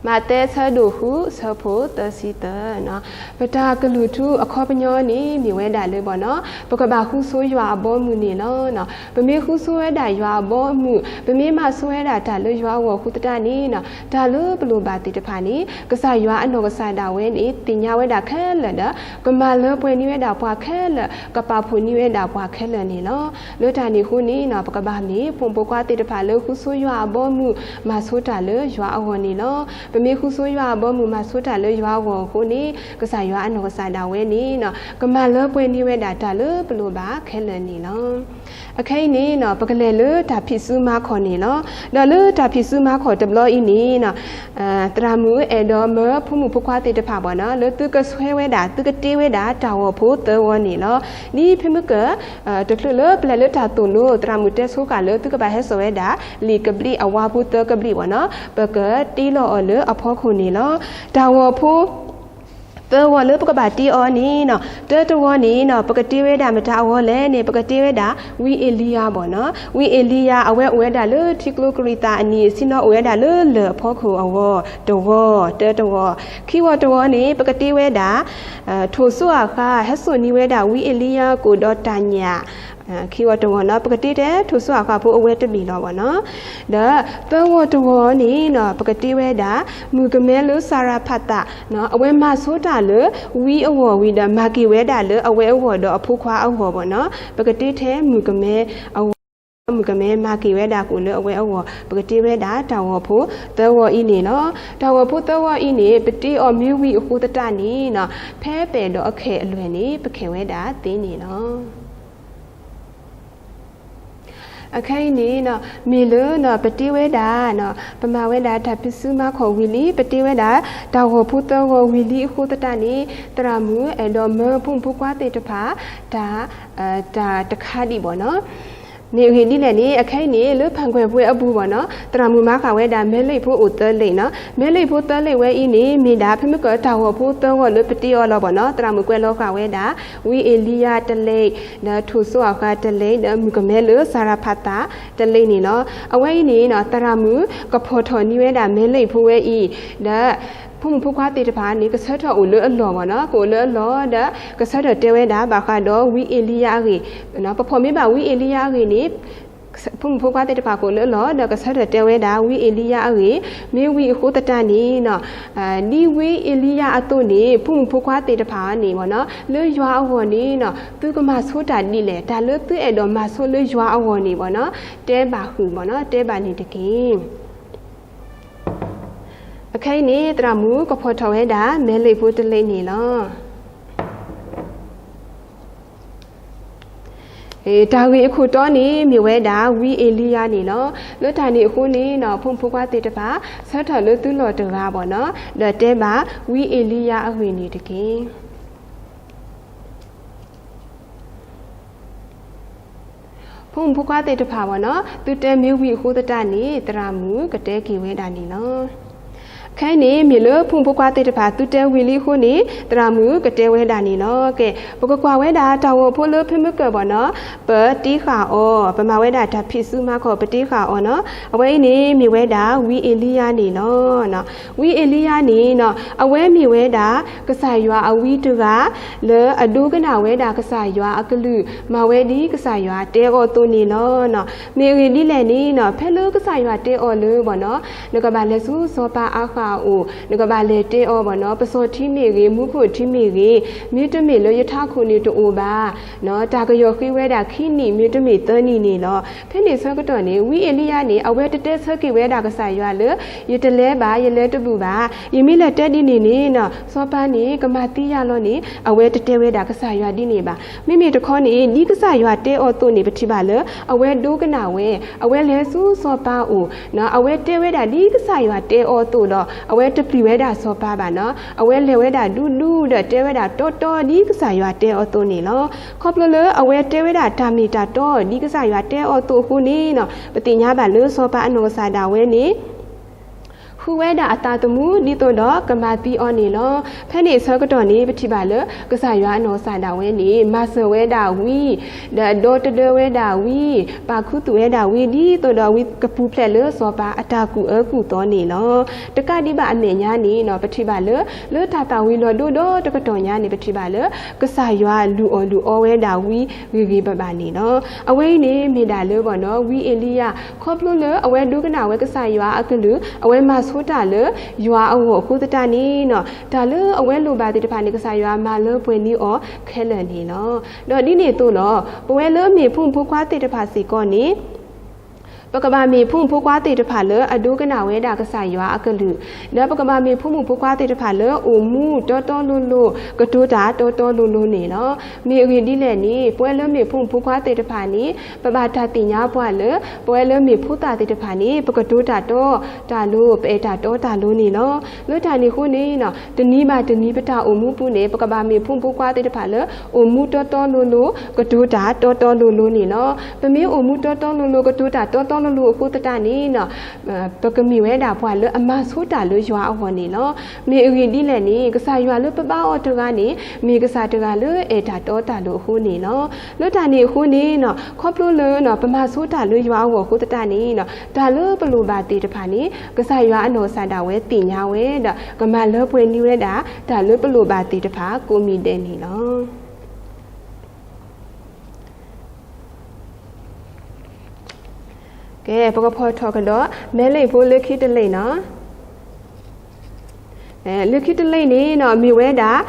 မးသဲ ဆၢဒိၣ်ဃု ဆၢဖိသၢဆံသၢ. ပတၢ်ကလုၢ်ထူအခီပညီန့ၣ် မ့ၢ်ဝဲဒၣ်လၢဘၣ်နီၤ, ပကဘၣ်ဃုဆိယွၤအဘီအမုၢ်န့ၣ်လီၤ. ပမ့ၢ်ဃုဆိဝဲဒၣ်ယွၤအဘီအမုၢ်, ပမ့ၢ်မၤဆိဝဲဒၣ်တၢ်လၢယွၤအဂီၢ်အဃိသတးန့ၣ်, တၢ်လၢပလိၣ်ဘၣ်သ့ၣ်တဖၣ်န့ၣ် ကစၢ်ယွၤအနီၢ်ကစၢ်ဒၣ်ဝဲန့ၣ် သ့ၣ်ညါဝဲဒၣ်ခဲလၢာ်ဒီး ကမၤလၢပှဲၤန့ၢ်ဝဲဒၣ်ပှၤခဲလၢာ်, ကပာ်ဖှိၣ်န့ၢ်ဝဲဒၣ်ပှၤခဲလၢာ်န့ၣ်လီၤ. လၢတၢ်န့ၣ်အဃိန့ၣ် ပကဘၣ်မ့ၢ်ဖိမုၣ်ဖိခွါသ့ၣ်တဖၣ်လၢဃုဆိယွၤအဘီအမုၢ်, မၤဆိတၢ်လၢယွၤအဂီၢ်န့ၣ်လီၤ. ပမ့ၢ်ဃုဆိယွၤအဘီအမုၢ် မၤဆိတၢ်လၢယွၤအဂီၢ်အဃိန့ၣ်, ကစၢ်ယွၤအနီၢ်ကစၢ်ဒၣ်ဝဲန့ၣ် ကမၤလၢပှဲၤန့ၢ်ဝဲဒၣ်တၢ်လၢပလိၣ်ဘၣ်ခဲလၢာ်န့ၣ်လီၤ. အခဲအံၤန့ၣ် ပကလဲၤလၢတၢ်ဖံးစုမၤခီၣ်န့ၣ်လီၤ. ဒီးလၢတၢ်ဖံးစုမၤခီၣ်တဘျီအံၤန့ၣ် သရၣ်မုၣ်အဲၣ်ဒိးမၢဖိမုၣ်ဖိခွါသ့ၣ်တဖၣ်ဘၣ်နီၤ, လၢသုကဆွဲဝဲဒၣ် သုကတ့ဝဲဒၣ်တၢ်ဂီၤဖိသၢဂီၤန့ၣ်လီၤ. ဒ်ဖဲမုၢ်ကၢၢ် တချုးလၢပလဲၤလၢတၢ်သိၣ်လိ သရၣ်မုၣ်တဲဆိဃာ်လၢသုကဘၣ်ဟဲစိာ်ဝဲဒၣ် လံာ်ကဘျံးအဝါဖိသၢကဘျံးဘၣ်နီၤ, ပကတ့လီၤအီၤလၢအဖီခိၣ်န့ၣ်လီၤ. တၢ်ဂီၤဖိ သၢဂီၤလၢပကဘၣ်တ့အီၤန့ၣ်နီၤ, တၢတဂီၤန့ၣ်နီၤ ပကတ့ဝဲဒၣ်မတၤအဂီၤလဲၣ်န့ၣ် ပကတ့ဝဲဒၣ် ဝံအ့လံယၤဘၣ်နီၤ. ဝံအ့လံယၤ အဝဲအိၣ်ဝဲဒၣ်လၢထံကျိကရံးသးအနံၤ ဆ့ၣ်နီၤအိၣ်ဝဲဒၣ်လၢလၢၢ်အဖီခိၣ်အဂီၢ် တဂီၤ, တၢတဂီၤ. ခံဂီၤတဂီၤန့ၣ် ပကတ့ဝဲဒၣ် ထိၣ်စိအဃါ ဟဲစိာ်န့ၢ်ဝဲဒၣ်ဝံအ့လံယၤကိၣ်ဒီးတၢ်ညၣ်, ခံဂီၤတဂီၤနီၤ ပကတ့ထဲထိၣ်စိအဃါဖိအဝဲတဘ့ၣ်လီၤဘၣ်နီၤ. ဒီးသၢဂီၤတဂီၤန့ၣ်နီၤ ပကတ့ဝဲဒၣ် မုၣ်ကမဲလၢစၤရဖးသး, အဝဲမၤဆိတၢ်လၢဝံအဂီၢ်ဝံၤဒီး မၤက့ၤဝဲဒၣ်လၢအဝဲအဂီၢ်ဒီးအဖိခွါအဂီၢ်ဘၣ်နီၤ. ပကတ့ထဲမုၣ်ကမဲအဂီၢ်, မုၣ်ကမဲမၤက့ၤဝဲဒၣ်ကိၣ်လၢအဝဲအဂီၢ်, ပကတ့ဝဲဒၣ်တၢ်ဂီၤဖိသၢဂီၤအံၤန့ၣ်လီၤ. တၢ်ဂီၤဖိသၢဂီၤအံၤန့ၣ် ပတ့အီၤမ့ၢ်ဝံၤအဃိသတးန့ၣ်နီၤ ဖဲပအဲၣ်ဒိးအခဲအံၤအလွဲၢ်န့ၣ် ပခဲးဝဲဒၣ်သ့န့ၣ်လီၤ. အခဲအံၤန့ၣ်နီၤ မ့ၢ်လၢနီၤ ပတ့ဝဲဒၣ်နီၤ ပမၤဝဲဒၣ်တၢ်ဖံးစုမၤခီၣ်ဝံၤလံ, ပတ့ဝဲဒၣ်တၢ်ဂီၤဖိသၢဂီၤဝံၤလံအဃိသတးန့ၣ် သရၣ်မုၣ်အဲၣ်ဒိးမၢဖိမုၣ်ဖိခွါသ့ၣ်တဖၣ် တၢ် တၢ်တခါဒံးဘၣ်နီၤ. မ့ၢ်အဂ့ၢ်ဒ်လဲၣ်န့ၣ် အခဲအံၤန့ၣ် လၢဖၣ်ကွဲၢ်ပှဲၤအပူၤဘၣ်နီၤ သရၣ်မုၣ်မၤဃာ်ဝဲဒၣ် မဲလ့ၣ်ဖိအိၣ်သၢလ့ၣ်နီၤ. မဲလ့ၣ်ဖိသၢလ့ၣ်ဝဲအံၤန့ၣ် မ့ၢ်ဒၣ်ဖဲမုၢ်ကၢၢ်တၢ်ဂီၤဖိသၢဂီၤလၢပတ့အီၤလီၤဘၣ်နီၤ. သရၣ်မုၣ်ကွဲးလီၤဃာ်ဝဲဒၣ် ဝံအ့လံယၤတလ့ၣ်, ဒီးထိၣ်စိအဃါတလ့ၣ်, ဒီးမုၣ်ကမဲလၢစၤရဖးသးတလ့ၣ်န့ၣ်လီၤ. အဝဲအံၤန့ၣ်နီၤ သရၣ်မုၣ်ကဖီၣ်ထီၣ်န့ၢ်ဝဲဒၣ်မဲလ့ၣ်ဖိဝဲအံၤ, ဒီး ဖိမုၣ်ဖိခွါသ့ၣ်တဖၣ်န့ၣ် ကဆၢထၢၣ်အိၣ်လၢအလီၢ်ဘၣ်နီၤ, ကအိၣ်လၢအလီၢ်ဒီး ကဆၢထၢၣ်တဲဝဲဒၣ်ဘၣ်ဃးဒီးဝံအ့လံယၤအဂ့ၢ်, ပဖီၣ်မ့ၢ်ဘၣ်ဝံအ့လံယၤအဂ့ၢ်န့ၣ် ဖိမုၣ်ဖိခွါသ့ၣ်တဖၣ်ကအိၣ်လၢအလီၢ် ဒီးကဆၢထၢၣ်တဲဝဲဒၣ်ဝံအ့လံယၤအဂ့ၢ်, မ့ၢ်ဝံၤအဃိသတးန့ၣ်နီၤ ဒ်ဝံအ့လံယၤအသိးန့ၣ် ဖိမုၣ်ဖိခွါသ့ၣ်တဖၣ်န့ၣ်ဘၣ်နီၤ လၢယွၤအဂီၢ်န့ၣ်နီၤ သုကမၤဆိတၢ်ဒ်လဲၣ်, တၢ်လၢသုအဲၣ်ဒိးမၤဆိလၢယွၤအဂီၢ်န့ၣ်ဘၣ်နီၤ တဲဘၣ်ဃုာ်ဘၣ်နီၤ တဲဘၣ်န့ၣ်တက့ၢ်. အခဲအံၤန့ၣ် သရၣ်မုၣ်ကဖီၣ်ထီၣ်ဝဲဒၣ် မဲလ့ၣ်ဖိတလ့ၣ်န့ၣ်လီၤ. တၢ်ဂ့ၢ်အခိၣ်တီန့ၣ် မ့ၢ်ဝဲဒၣ် ဝံအ့လံယၤန့ၣ်လီၤ. လၢတၢ်န့ၣ်အဃိန့ၣ်နီၤ ဖိမုၣ်ဖိခွါသ့ၣ်တဖၣ် ဆၢထၢၣ်လၢသုလီၢ်တဂၤဘၣ်နီၤ ဒီးတဲဘၣ် ဝံအ့လံယၤအဂ့ၢ်န့ၣ်တက့ၢ်. ဖိမုၣ်ဖိခွါသ့ၣ်တဖၣ်ဘၣ်နီၤ သုတဲမ့ၢ်ဝံၤအဃိသတးန့ၣ် သရၣ်မုၣ်ကတဲက့ၤဝဲဒၣ်န့ၣ်လီၤ. ခဲအံၤန့ၣ် မ့ၢ်လၢဖိမုၣ်ဖိခွါသ့ၣ်တဖၣ် သုတဲဝံၤလံအဃိန့ၣ် သရၣ်မုၣ်ကတဲဝဲဒၣ်န့ၣ်လီၤ. ကဲ ပကကွၢ်ဝဲဒၣ်တၢ်ဂီၤဖိလၢဖဲမုၢ်ကၢၢ်ဘၣ်နီၤ ပတ့ဃာ်အီၤ ပမၤဝဲဒၣ်တၢ်ဖံးစုမၤခီၣ် ပတ့ဃာ်အီၤနီၤ အဝဲအံၤန့ၣ် မ့ၢ်ဝဲဒၣ် ဝံအ့လံယၤန့ၣ်လီၤ. ဝံအ့လံယၤန့ၣ်နီၤ အဝဲမ့ၢ်ဝဲဒၣ် ကစၢ်ယွၤအဝံတဂၤ လၢအဒိကနၣ်ဝဲဒၣ်ကစၢ်ယွၤအကလုၢ် မၤဝဲဒ်ကစၢ်ယွၤတဲအီၤအသိးန့ၣ်လီၤ. မ့ၢ်အဂ့ၢ်ဒ်လဲၣ်န့ၣ်နီၤ ဖဲလၢကစၢ်ယွၤတဲအီၤလၢဘၣ်နီၤ နကဘၣ်လဲၤဆူစီၤပၤအၤဃး အိၣ်, နကဘၣ်လဲၤတဲအီၤဘၣ်နီၤ, ပစီၤထံမ့ၢ်ဂ့ၤ, မူခိၣ်ထံမ့ၢ်ဂ့ၤ, မ့တမ့ၢ်လၢယထးခိၣ်န့ၣ်တအိၣ်ဘၣ်, တၢ်ကယီၢ်ဃ့ဝဲဒၣ်ခံနံၣ် မ့တမ့ၢ်သၢနံၣ်န့ၣ်လီၤ. ဖဲန့ၣ်ဆၢကတီၢ်န့ၣ် ဝံအ့လံယၤန့ၣ် အဝဲတတဲဆၢက့ၤဝဲဒၣ်ကစၢ်ယွၤလၢ ယတလဲၤဘၣ်, ယလဲၤတဘူၣ်ဘၣ်, ယမ့ၢ်လဲၤတဲဒ်န့ၣ်န့ၣ်နီၤ စီၤပၤန့ၣ် ကမၤသံယၤလီၤန့ၣ် အဝဲတတဲဝဲဒၣ်ကစၢ်ယွၤဒ်န့ၣ်ဘၣ်. မ့မ့ၢ်တခီန့ၣ် ဒ်ကစၢ်ယွၤတဲအီၤအသိးန့ၣ် ပထံၣ်ဘၣ်လၢ အဝဲဒိကနၣ်ဝဲ, အဝဲလဲၤဆူစီၤပၤအအိၣ်, အဝဲတဲဝဲဒၣ်ဒ်ကစၢ်ယွၤတဲအီၤအသိးဒီး အဝဲတပျံၤဝဲဒၣ်စီၤပၤဘၣ်နီၤ, အဝဲလဲၤဝဲဒၣ်ဒူဒူဒီးတဲဝဲဒၣ်တီတီဒ်ကစၢ်ယွၤတဲအီၤအသိးန့ၣ်လီၤ. ခီဖျိလၢအဝဲတဲဝဲဒၣ်တၢ်မ့ၢ်တၢ်တီ ဒ်ကစၢ်ယွၤတဲအီၤအသိးအဃိန့ၣ်နီၤ ပသ့ၣ်ညါဘၣ်လၢစီၤပၤအနီၢ်ကစၢ်ဒၣ်ဝဲန့ၣ် ဃုဝဲဒၣ်အသးသမူ ဒ်သိးဒီးကမၤသံအီၤန့ၣ်လီၤ. ဖဲန့ၣ်အဆၢကတီၢ်န့ၣ် ပထံၣ်ဘၣ်လၢ ကစၢ်ယွၤအနီၢ်ကစၢ်ဒၣ်ဝဲန့ၣ် မၤစၢၤဝဲဒၣ်ဝံ, ဒီးဒီတဒၢဝဲဒၣ်ဝံ, ပာ်ခူသူၣ်ဝဲဒၣ်ဝံ ဒ်သိးဒီးဝံကပူၤဖျဲးလၢစီၤပၤအတၢ်ကူၣ်အၢကူၣ်သီန့ၣ်လီၤ. တကးဒံးဘၣ်အမဲာ်ညါန့ၣ်နီၤ ပထံၣ်ဘၣ်လၢ လၢတၢ်သၣ်ဝံၤလီၤဒိဒီတကတီၢ်ညါန့ၣ် ပထံၣ်ဘၣ်လၢ ကစၢ်ယွၤလုၢ်အီၣ်လုၢ်အီဝဲဒၣ်ဝံဂ့ၤဂ့ၤဘၣ်ဘၣ်န့ၣ်လီၤ. အဝဲအံၤန့ၣ်မ့ၢ်ဒၣ်လၢဘၣ်နီၤ ဝံအ့လံယၤ ခီဖျိလၢအဝဲဒိကနၣ်ဝဲကစၢ်ယွၤအကလုၢ် အဝဲမၤဆိတၢ်လၢယွၤအဂီၢ်အဃိသတးန့ၣ်နီၤ တၢ်လၢအဝဲလိၣ်ဘၣ်သ့ၣ်တဖၣ်န့ၣ် ကစၢ်ယွၤမၤလၢပှဲၤန့ၢ်အီၤခဲလၢာ်န့ၣ်လီၤ. ဒီးဒ်န့ၣ်အသိးလီၤ ပဝဲလၢမ့ၢ်ဖိမုၣ်ဖိခွါသ့ၣ်တဖၣ်စ့ၢ်ကီးန့ၣ် ပကဘၣ်မ့ၢ်ဖိမုၣ်ဖိခွါသ့ၣ်တဖၣ်လၢအဒိကနၣ်ဝဲဒၣ်ကစၢ်ယွၤအကလုၢ်, ဒီးပကဘၣ်မ့ၢ်ဖိမုၣ်ဖိခွါသ့ၣ်တဖၣ်လၢအိၣ်မူတီတီလိၤလိၤ, ကတိၤတၢ်တီတီလိၤလိၤန့ၣ်လီၤ. မ့ၢ်အဂ့ၢ်ဒ်လဲၣ်န့ၣ် ပဝဲလၢမ့ၢ်ဖိမုၣ်ဖိခွါသ့ၣ်တဖၣ်န့ၣ် ပဘၣ်တၢ်သ့ၣ်ညါပှၤလၢ ပဝဲလၢမ့ၢ်ဖိသၣ်သ့ၣ်တဖၣ်န့ၣ် ပကတိၤတၢ်တီတၢ်လိၤ ပအဲၣ်တၢ်တီတၢ်လိၤန့ၣ်လီၤ. လၢတၢ်န့ၣ်အဃိန့ၣ် တနံၤဘၣ်တနံၤပတၢ်အိၣ်မူပူၤန့ၣ် ပကဘၣ်မ့ၢ်ဖိမုၣ်ဖိခွါသ့ၣ်တဖၣ်လၢ အိၣ်မူတီတီလိၤလိၤ ကတိၤတၢ်တီတီလိၤလိၤန့ၣ်လီၤ. ပမ့ၢ်အိၣ်မူတီတီလိၤလိၤ ကတိၤတၢ်တီတီလိၤလိၤအဃိသတးန့ၣ် ပကမ့ၢ်ဝဲဒၣ်ပှၤလၢအမၤဆိတၢ်လၢယွၤအဂီၢ်န့ၣ်လီၤ. မ့ၢ်အဂ့ၢ်ဒ်လဲၣ်န့ၣ် ကစၢ်ယွၤလၢပဘါအီၤတဂၤန့ၣ် မ့ၢ်ကစၢ်တဂၤလၢအဲၣ်တၢ်တီတၢ်လိၤအဃိန့ၣ်လီၤ. လၢတၢ်န့ၣ်အဃိန့ၣ် ခီဖျိလၢပမၤဆိတၢ်လၢယွၤအဂီၢ်အဃိသတးန့ၣ် တၢ်လၢပလိၣ်ဘၣ်သ့ၣ်တဖၣ်န့ၣ် ကစၢ်ယွၤအနီၢ်ကစၢ်ဒၣ်ဝဲသ့ၣ်ညါဝဲဒီး ကမၤလၢပှဲၤန့ၢ်ဝဲဒၣ် တၢ်လၢပလိၣ်ဘၣ်သ့ၣ်တဖၣ်ကိးမံၤဒဲးန့ၣ်လီၤ. ကဲ ပကဖီၣ်ထီၣ်ကဒီး မဲလံာ်ဖိလၢခံတလံာ်နီၤ. လၢခံတလံာ်န့ၣ်နီၤ မ့ၢ်ဝဲဒၣ်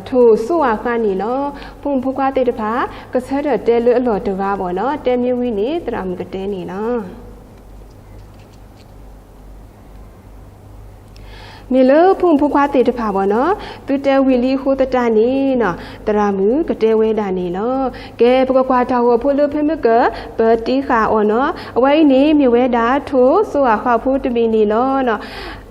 ထိၣ်စိအဃၣ်န့ၣ်လီၤ. ဖိမုၣ်ဖိခွါသ့ၣ်တဖၣ် ကဆၢထၢၣ်တဲလၢအလီၢ်တဂၤဘၣ်နီၤ, တဲမ့ၢ်ဝံၤန့ၣ် သရၣ်မုၣ်ကတဲန့ၣ်လီၤ. မ့ၢ်လၢဖိမုၣ်ဖိခွါသ့ၣ်တဖၣ်ဘၣ်နီၤ, သုတဲဝံၤလံအဃိသတးန့ၣ်နီၤ သရၣ်မုၣ်ကတဲဝဲဒၣ်န့ၣ်လီၤ. ကဲ ပကကွၢ်တၢ်ဂီၤဖိလၢဖဲမ့ၢ်က ပတ့ဃာ်အီၤနီၤ, အဝဲအံၤန့ၣ် မ့ၢ်ဝဲဒၣ်ထိၣ်စိအဃၣ်ဖိတဘ့ၣ်န့ၣ်လီၤ.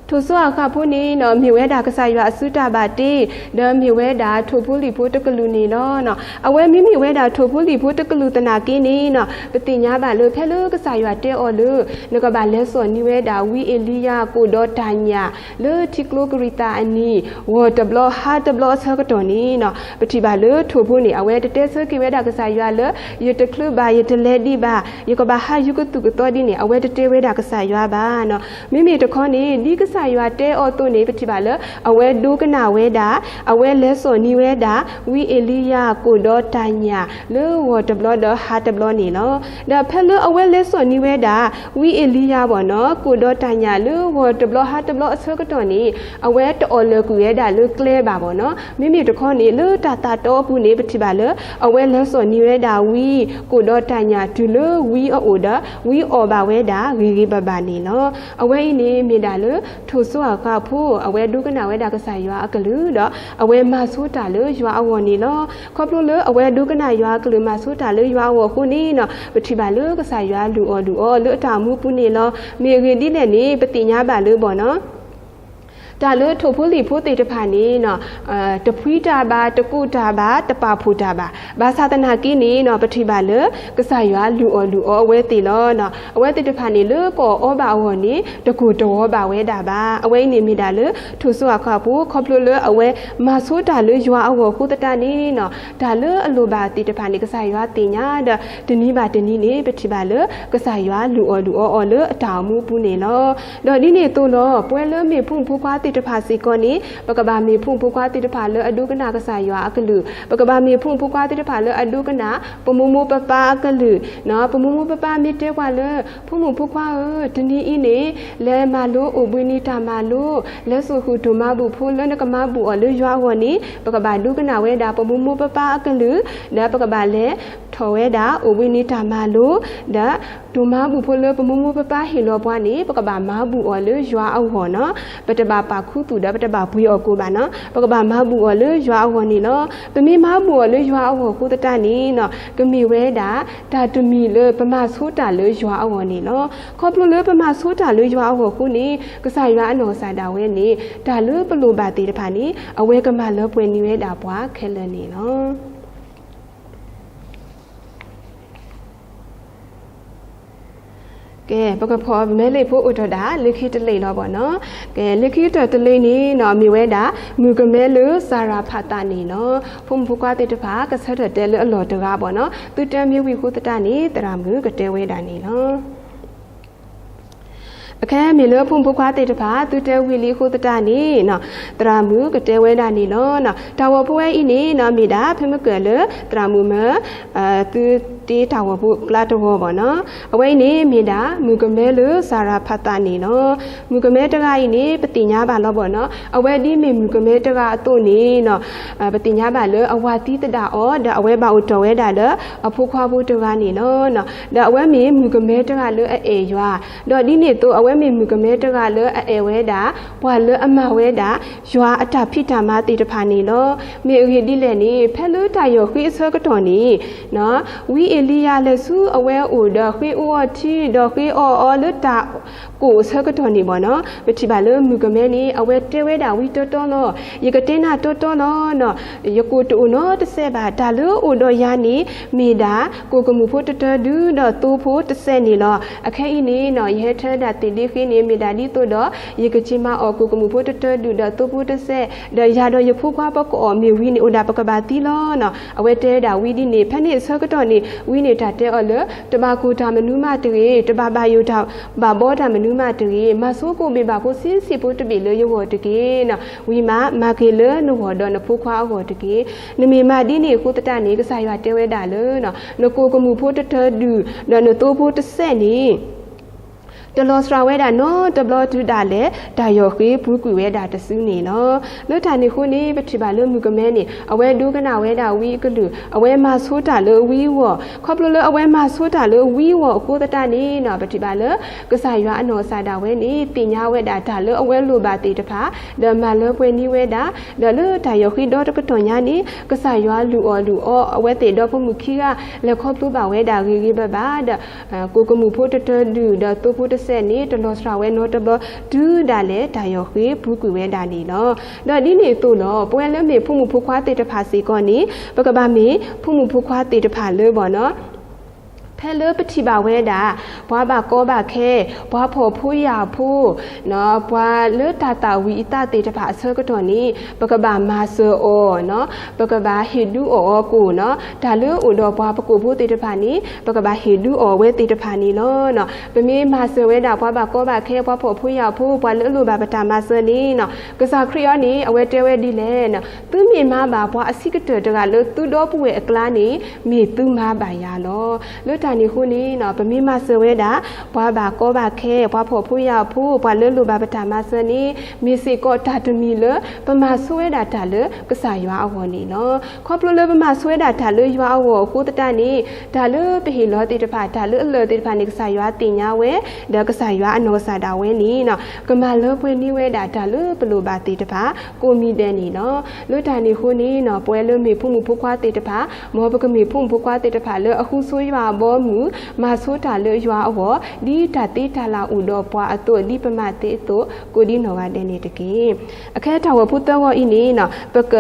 ထိၣ်စိအဃၣ်ဖိန့ၣ်နီၤ မ့ၢ်ဝဲဒၣ်ကစၢ်ယွၤအစုတၢ်ဘၣ်တ့, ဒီးမ့ၢ်ဝဲဒၣ်ထိၣ်ဖိလံၣ်ဖိတကလုာ်န့ၣ်လီၤ. အဝဲမ့မ့ၢ်ဝဲဒၣ်ထိၣ်ဖိလံၣ်ဖိတကလုာ်သနာ်က့န့ၣ်နီၤ ပသ့ၣ်ညါဘၣ်လၢဖဲလၢကစၢ်ယွၤတဲအီၤလၢ နကဘၣ်လဲၤစိာ်န့ၢ်ဝဲဒၣ်ဝံအ့လံယၤကိၣ်ဒီးတၢ်ညၣ် လၢထံကျိကရံးသးအနံၤ ဂီၤတဘျီဟါတဘျီအဆၢကတီၢ်န့ၣ်နီၤ ပထံၣ်ဘၣ်လၢထိၣ်ဖိန့ၣ် အဝဲတတဲဆၢက့ၤဝဲဒၣ်ကစၢ်ယွၤလၢ ယတချုးဘၣ် ယတလဲၤဒံးဘၣ် ယကဘၣ်ဟးယူၤကသူၣ်ကသီဒ်န့ၣ် အဝဲတတဲဝဲဒၣ်ကစၢ်ယွၤဘၣ်နီၤ. မ့မ့ၢ်တခီန့ၣ် ဒ်ကစၢ်ယွၤတဲအီၤအသိးန့ၣ် ပထံၣ်ဘၣ်လၢ အဝဲဒိကနၣ်ဝဲဒၣ် အဝဲလဲၤစိာ်န့ၢ်ဝဲဒၣ် ဝံအ့လံယၤကိၣ်ဒီးတၢ်ညၣ် လၢဂီၤတဘျီဒီးဟါတဘျီန့ၣ်လီၤ. ဒီးဖဲလၢအဝဲလဲၤစိာ်န့ၢ်ဝဲဒၣ် ဝံအ့လံယၤဘၣ်နီၤ ကိၣ်ဒီးတၢ်ညၣ်လၢဂီၤတဘျီဟါတဘျီအဆၢကတီၢ်န့ၣ် အဝဲတအီၣ်လၢာ်ကွံာ်ဝဲဒၣ်လၢကျဲဘၣ်ဘၣ်နီၤ. မ့မ့ၢ်တခီန့ၣ် လၢတၢ်သးတီအပူၤန့ၣ် ပထံၣ်ဘၣ်လၢ အဝဲလဲၤစိာ်န့ၢ်ဝဲဒၣ်ဝံ ကိၣ်ဒီးတၢ်ညၣ်တုၤလၢဝံအအိၣ်ဒီး ဝံအီၣ်ဘၣ်ဝဲဒၣ်ဂ့ၤဂ့ၤဘၣ်ဘၣ်န့ၣ်လီၤ. အဝဲအံၤန့ၣ်မ့ၢ်ဒၣ်လၢ ထိၣ်စိအဃၣ်ဖိ အဝဲဒိကနၣ်ဝဲဒၣ်ကစၢ်ယွၤအကလုၢ်ဒီး အဝဲမၤဆိတၢ်လၢယွၤအဂီၢ်န့ၣ်လီၤ. ခီဖျိလၢအဝဲဒိကနၣ်ယွၤအကလုၢ် မၤဆိတၢ်လၢယွၤအဂီၢ်အဃိန့ၣ်နီၤ ပထံၣ်ဘၣ်လၢကစၢ်ယွၤလုၢ်အီၣ်လုၢ်အီလၢအတၢ်အိၣ်မူအပူၤန့ၣ်လီၤ. မ့ၢ်အဂ့ၢ်ဒ်လဲၣ်န့ၣ် ပသ့ၣ်ညါဘၣ်လၢဘၣ်နီၤ တၢ်လၢထိၣ်ဖိလံၣ်ဖိသ့ၣ်တဖၣ်န့ၣ်နီၤ တဖှံတၢ်ဘၣ် တကိၣ်တၢ်ဘၣ် တပာ်ဖှိၣ်တၢ်ဘၣ် ဘၣ်ဆၣ်သနာ်က့န့ၣ်နီၤ ပထံၣ်ဘၣ်လၢ ကစၢ်ယွၤလုၢ်အီၣ်လုၢ်အီအဝဲသ့ၣ်လီၤ. အဝဲသ့ၣ်တဖၣ်န့ၣ် လၢကအီၣ်အီဘၣ်အဂီၢ်န့ၣ် တကိၢ်တဂီၤဘၣ်ဝဲဒၣ်ဘၣ်. အဝဲအံၤန့ၣ်မ့ၢ်ဒၣ်လၢ ထိၣ်စိအဃၣ်ဖိ ခီဖျိလၢအဝဲမၤဆိတၢ်လၢယွၤအဂီၢ်အဃိသတးန့ၣ်နီၤ တၢ်လၢအလိၣ်ဘၣ်သ့ၣ်တဖၣ်န့ၣ် ကစၢ်ယွၤသ့ၣ်ညါဒီး တနံၤဘၣ်တနံၤန့ၣ် ပထံၣ်ဘၣ်လၢ ကစၢ်ယွၤလုၢ်အီၣ်လုၢ်အီအီၤလၢအတၢ်အိၣ်မူအပူၤန့ၣ်လီၤ. ဒီးဒ်န့ၣ်အသိးလီၤ ပဝဲလၢမ့ၢ်ဖိမုၣ်ဖိခွါ သ့ၣ်တဖၣ်စ့ၢ်ကီးန့ၣ် ပကဘၣ်မ့ၢ်ဖိမုၣ်ဖိခွါသ့ၣ်တဖၣ်လၢအဒိကနၣ်ကစၢ်ယွၤအကလုၢ်, ပကဘၣ်မ့ၢ်ဖိမုၣ်ဖိခွါသ့ၣ်တဖၣ်လၢအဒိကနၣ် ပမိၢ်မိၢ်ပၢ်ပၢ်အကလုၢ်, ပမိၢ်မိၢ်ပၢ်ပၢ်မ့ၢ်တဲပှၤလၢ ဖိမုၣ်ဖိခွါဧၢ, တနံၤအံၤန့ၣ် လဲၤမၤလိအိၣ်ဘှံးနံၤတၢ်မၤလိ, လဲၤစိာ်ဃုာ်တိၢ်မၤဘူၣ်ဖိလၢနကမၤဘူၣ်အီၤလၢယွၤအဂီၢ်န့ၣ် ပကဘၣ်ဒိကနၣ်ဝဲဒၣ်ပမိၢ်မိၢ်ပၢ်ပၢ်အကလုၢ်, ဒီးပကဘၣ်လဲၤထီၣ်ဝဲဒၣ်အိၣ်ဘှံးနံၤတၢ်မၤလိ, ဒီးတိၢ်မၤဘူၣ်ဖိလၢပမိၢ်မိၢ်ပၢ်ပၢ်ဟ့ၣ်လီၤပှၤန့ၣ် ပကဘၣ်မၤဘူၣ်အီၤလၢယွၤအဂီၢ်နီၤ. ပတဘၣ်ပာ်ခူသူၣ်ဒီးပတဘၣ်ပှ့ၤအီၣ်ကိၣ်ဘၣ်နီၤ. ပကဘၣ်မၤဘူၣ်အီၤလၢယွၤအဂီၢ်န့ၣ်လီၤ. ပမ့ၢ်မၤဘူၣ်အီၤလၢယွၤအဂီၢ်အဃိသတးန့ၣ်နီၤ ကမ့ၢ်ဝဲဒၣ် တၢ်တမံၤလၢပမၤဆိတၢ်လၢယွၤအဂီၢ်န့ၣ်လီၤ. ခီဖျိလၢပမၤဆိတၢ်လၢယွၤအဂီၢ်အဃိန့ၣ် ကစၢ်ယွၤအနီၢ်ကစၢ်ဒၣ်ဝဲန့ၣ် တၢ်လၢပလိၣ်ဘၣ်သ့ၣ်တဖၣ်န့ၣ် အဝဲကမၤလၢပှဲၤန့ၢ်ဝဲဒၣ်ပှၤခဲလၢာ်န့ၣ်လီၤ. ကဲ ပကဖီၣ်မဲလံာ်ဖိအိၣ်ထီၣ်ဒၣ် လၢခံတလံာ်လီၤဘၣ်နီၤ. ကဲ လၢခံကတၢၢ်တလံာ်န့ၣ်နီၤ မ့ၢ်ဝဲဒၣ် မုၣ်ကမဲလၢစၤရၤဖးသးန့ၣ်လီၤ. ဖိမုၣ်ဖိခွါသ့ၣ်တဖၣ် ကဆၢထၢၣ်တဲလၢအလီၢ်တဂၤဘၣ်နီၤ. သုတဲမ့ၢ်ဝံၤအဃိသတးန့ၣ် သရၣ်မုၣ်ကတဲဝဲဒၣ်န့ၣ်လီၤ. အခဲမ့ၢ်လၢဖိမုၣ်ဖိခွါသ့ၣ်တဖၣ် သုတဲဝံၤလံအဃိသတးန့ၣ်နီၤ သရၣ်မုၣ်ကတဲဝဲဒၣ်န့ၣ်လီၤ. တၢ်ဂီၤဖိဝဲအံၤန့ၣ်နီၤ မ့ၢ်ဒၣ်ဖဲမုၢ်ကၢၢ်လၢသရၣ်မုၣ်မၢ သုတ့တၢ်ဂီၤဖိအကျါတဂီၤဘၣ်နီၤ. အဝဲအံၤန့ၣ် မ့ၢ်ဒၣ်မုၣ်ကမဲလၢစၤရၤဖးသးန့ၣ်လီၤ. မုၣ်ကမဲတဂၤအံၤန့ၣ် ပသ့ၣ်ညါဘၣ်လီၤဘၣ်နီၤ. အဝဲဒ်မ့ၢ်မုၣ်ကမဲတဂၤအသိးန့ၣ်နီၤ ပသ့ၣ်ညါဘၣ်လၢအဝၤသံသဒၣ်အီၤ ဒီးအဝဲဘၣ်အိၣ်တီၢ်ဝဲဒၣ်လၢအဖိခွါဖိတဂၤန့ၣ်လီၤ. ဒီးအဝဲမ့ၢ်မုၣ်ကမဲတဂၤလၢအအဲၣ်ယွၤ, ဒီးဒ်န့ၣ်အသိး အဝဲမ့ၢ်မုၣ်ကမဲတဂၤလၢအအဲၣ်ဝဲဒၣ် ပှၤလၢအမၤဝဲဒၣ် ယွၤအတၢ်ဖံးတၢ်မၤသ့ၣ်တဖၣ်န့ၣ်လီၤ. မ့ၢ်အဂ့ၢ်ဒ်လဲၣ်န့ၣ် ဖဲလၢတၢ်ယီၢ်ဃ့အဆၢကတီၢ်န့ၣ် ဝံအ့လံယၤလဲၤဆူအဝဲအအိၣ်ဒီးဃ့အီထံ ဒီးဃ့အီအီၤလၢတၢ်ကိၢ်အဆၢကတီၢ်န့ၣ်ဘၣ်နီၤ, ပထံၣ်ဘၣ်လၢမုၣ်ကမဲန့ၣ် အဝဲတဲဝဲဒၣ်ဝံတီတီလီၤ. ယကတဲနၤတီတီလီၤ. ယကိၢ်တအိၣ်နီတစဲးဘၣ်. တၢ်လၢအိၣ်ဒီးယၤန့ၣ် မ့ၢ်ဒၣ် ကိၢ်ကမူၣ်ဖိတတၢဒုဒီးသိဖိတစဲးန့ၣ်လီၤ. အခဲအံၤန့ၣ်နီၤ ယဟဲထၢဒၣ်သ့ၣ်လ့ဃ့န့ၣ် မ့ၢ်ဒၣ်ဒ်သိးဒီး ယကက့ၤမၤအီၣ်ကိၢ်ကမူၣ်ဖိတတၢဒုဒီးသိဖိတစဲး, ဒီးယၤဒီးယဖိခွါပကအီၣ်မ့ၢ်ဝံၤန့ၣ် အိၣ်ဒၣ်ပကဘၣ်သံလီၤ. အဝဲတဲဒၣ်ဝံဒ်န့ၣ် ဖဲန့ၣ်အဆၢကတီၢ်န့ၣ် ဝံန့ၣ်တၢ်တဲအီၤလၢ တဘၣ်ကိၢ်တၢ်မနုၤမးတဂ့ၤ, တဘၣ်ဘၣ်ယိၣ်တၢ်ဘၣ်ဘီတၢ်မနုၤမးတဂ့ၤ, မၤဆိကမိၣ်ဘ့ၣ်ဘၣ်ဖိဆံးဆံးဖိတဘ့ၣ်လၢယဂီၢ်တက့ၢ်. ဝံမး မၤက့ၤလၢနဂီၢ်ဒီးနဖိခွါအဂီၢ်တက့ၢ်. နမ့ၢ်မၤဒ်န့ၣ်အဃိသတးန့ၣ် ကစၢ်ယွၤတဲဝဲဒၣ်လၢ နကိၢ်ကမူၣ်ဖိတတၢဒု ဒီးနသိဖိတစဲးန့ၣ် တလီၤစှၤဝဲဒၣ်နီတဘျီတုၤဒၣ်လဲာ် တၢ်ယီၢ်ဃ့ပူၤကွံာ်ဝဲဒၣ်တစုန့ၣ်လီၤ. လၢတၢ်န့ၣ်အဃိန့ၣ် ပထံၣ်ဘၣ်လၢမုၣ်ကမဲန့ၣ် အဝဲဒိကနၣ်ဝဲဒၣ်ဝံအကလုၢ်, အဝဲမၤဆိတၢ်လၢဝံအဂီၢ်, ခီဖျိလၢအဝဲမၤဆိတၢ်လၢဝံအဂီၢ်အဃိသတးန့ၣ်နီၤ ပထံၣ်ဘၣ်လၢ ကစၢ်ယွၤအနီၢ်ကစၢ်ဒၣ်ဝဲန့ၣ် သ့ၣ်ညါဝဲဒၣ်တၢ်လၢအဝဲလိၣ်ဘၣ်သ့ၣ်တဖၣ် ဒီးမၤလၢပှဲၤန့ၢ်ဝဲဒၣ်, ဒီးလၢတၢ်ယီၢ်ဃ့ဒီတကတီၢ်ညါန့ၣ် ကစၢ်ယွၤလုၢ်အီၣ်လုၢ်အီအဝဲသ့ၣ်ဒီဖိမုၣ်ခံဂၤ လဲၤခီဖျိဘၣ်ဝဲဒၣ်ဂ့ၤဂ့ၤဘၣ်ဘၣ်ဒီး ကိၢ်ကမူၣ်ဖိတတၢဒုဒီးသိဖိတစဲးန့ၣ် တလီၤစှၤဝဲနီတဘျီ တုၤဒၣ်လဲာ်တၢ်ယီၢ်ဃ့ပူၤကွံာ်ဝဲဒၣ်န့ၣ်လီၤ. ဒီးဒ်န့ၣ်အသိးလီၤ ပဝဲလၢမ့ၢ်ဖိမုၣ်ဖိခွါသ့ၣ်တဖၣ်စ့ၢ်ကီးန့ၣ် ပကဘၣ်မ့ၢ်ဖိမုၣ်ဖိခွါသ့ၣ်တဖၣ်လၢဘၣ်နီၤ ဖဲလၢပထံၣ်ဘၣ်ဝဲဒၣ် ပှၤဘၣ်ကီဘၣ်ခဲ, ပှၤဖှီၣ်ဖိယာ်ဖိ, ပှၤလၢတၢ်သၣ်ဝံၤအသးသ့ၣ်တဖၣ်အဆၢကတီၢ်န့ၣ် ပကဘၣ်မၤစၢၤအီၤ, ပကဘၣ်ဟ့ၣ်ဒုးအီၣ်အီၤကိၣ်နီၤ, တၢ်လၢအိၣ်ဒီးပှၤပကိာ်ဖိသ့ၣ်တဖၣ်န့ၣ် ပကဘၣ်ဟ့ၣ်ဒုးအီၣ်ဝဲသ့ၣ်တဖၣ်န့ၣ်လီၤ. ပမ့ၢ်မၤစၢၤဝဲဒၣ်ပှၤဘၣ်ကီဘၣ်ခဲ, ပှၤဖှီၣ်ဖိယာ်ဖိ, ပှၤလၢအလိၣ်ဘၣ်ပတၢ်မၤစၢၤန့ၣ်နီၤ, ကစၢ်ခရံာ်အံၤန့ၣ် အဝဲတဲဝဲဒ်လဲၣ်, သုမ့ၢ်မၤဘၣ် ပှၤအဆံးကတၢၢ်တဂၤလၢသုဒီပုၢ်ဝဲၢ်အကျါန့ၣ် မ့ၢ်သုမၤဘၣ်ယၤလီၤ. လၢတၢ်န့ၣ်အဃိန့ၣ်နီၤ, ပမ့ၢ်မၤစၢၤဝဲဒၣ် ပှၤဘၣ်ကီဘၣ်ခဲ, ပှၤဖှီၣ်ဖိယာ်ဖိ, ပှၤလၢလိၣ်ဘၣ်ပတၢ်မၤစၢၤန့ၣ် မ့ၢ်စ့ၢ်ကီးတၢ်တမံၤလၢ ပမၤဆိဝဲဒၣ်တၢ်လၢကစၢ်ယွၤအဂီၢ်န့ၣ်လီၤ. ခီဖျိလၢပမၤဆိဝဲဒၣ်တၢ်လၢယွၤအဂီၢ်အဃိသတးန့ၣ် တၢ်လၢပဟ့ၣ်လီၤသ့ၣ်တဖၣ်, တၢ်လၢအလၢာ်သ့ၣ်တဖၣ်န့ၣ် ကစၢ်ယွၤသ့ၣ်ညါဝဲ, ဒီးကစၢ်ယွၤအနီၢ်ကစၢ်ဒၣ်ဝဲန့ၣ်နီၤ, ကမၤလၢပှဲၤန့ၢ်ဝဲဒၣ်တၢ်လၢပလိၣ်ဘၣ်သ့ၣ်တဖၣ် ကိးမံၤဒဲးန့ၣ်လီၤ. လၢတၢ်န့ၣ်အဃိန့ၣ်နီၤ, ပဝဲလၢမ့ၢ်ဖိမုၣ်ဖိခွါသ့ၣ်တဖၣ်, မ်ပကမ့ၢ်ဖိမုၣ်ဖိခွါသ့ၣ်တဖၣ်လၢအဃုဆိယွၤအဘီအမုၢ်, မၤဆိတၢ်လၢယွၤအဂီၢ်, ဒ်တၢ်သ့တၢ်လၢ်အိၣ်ဒီးပှၤအသိး, ဒ်ပမၤသ့အသိး, ကိးဒ်နီၢ်ဂၤဒဲးန့ၣ်တက့ၢ်. အခဲတၢ်ဂီၤဖိသၢဂီၤအံၤန့ၣ်နီၤ, ပက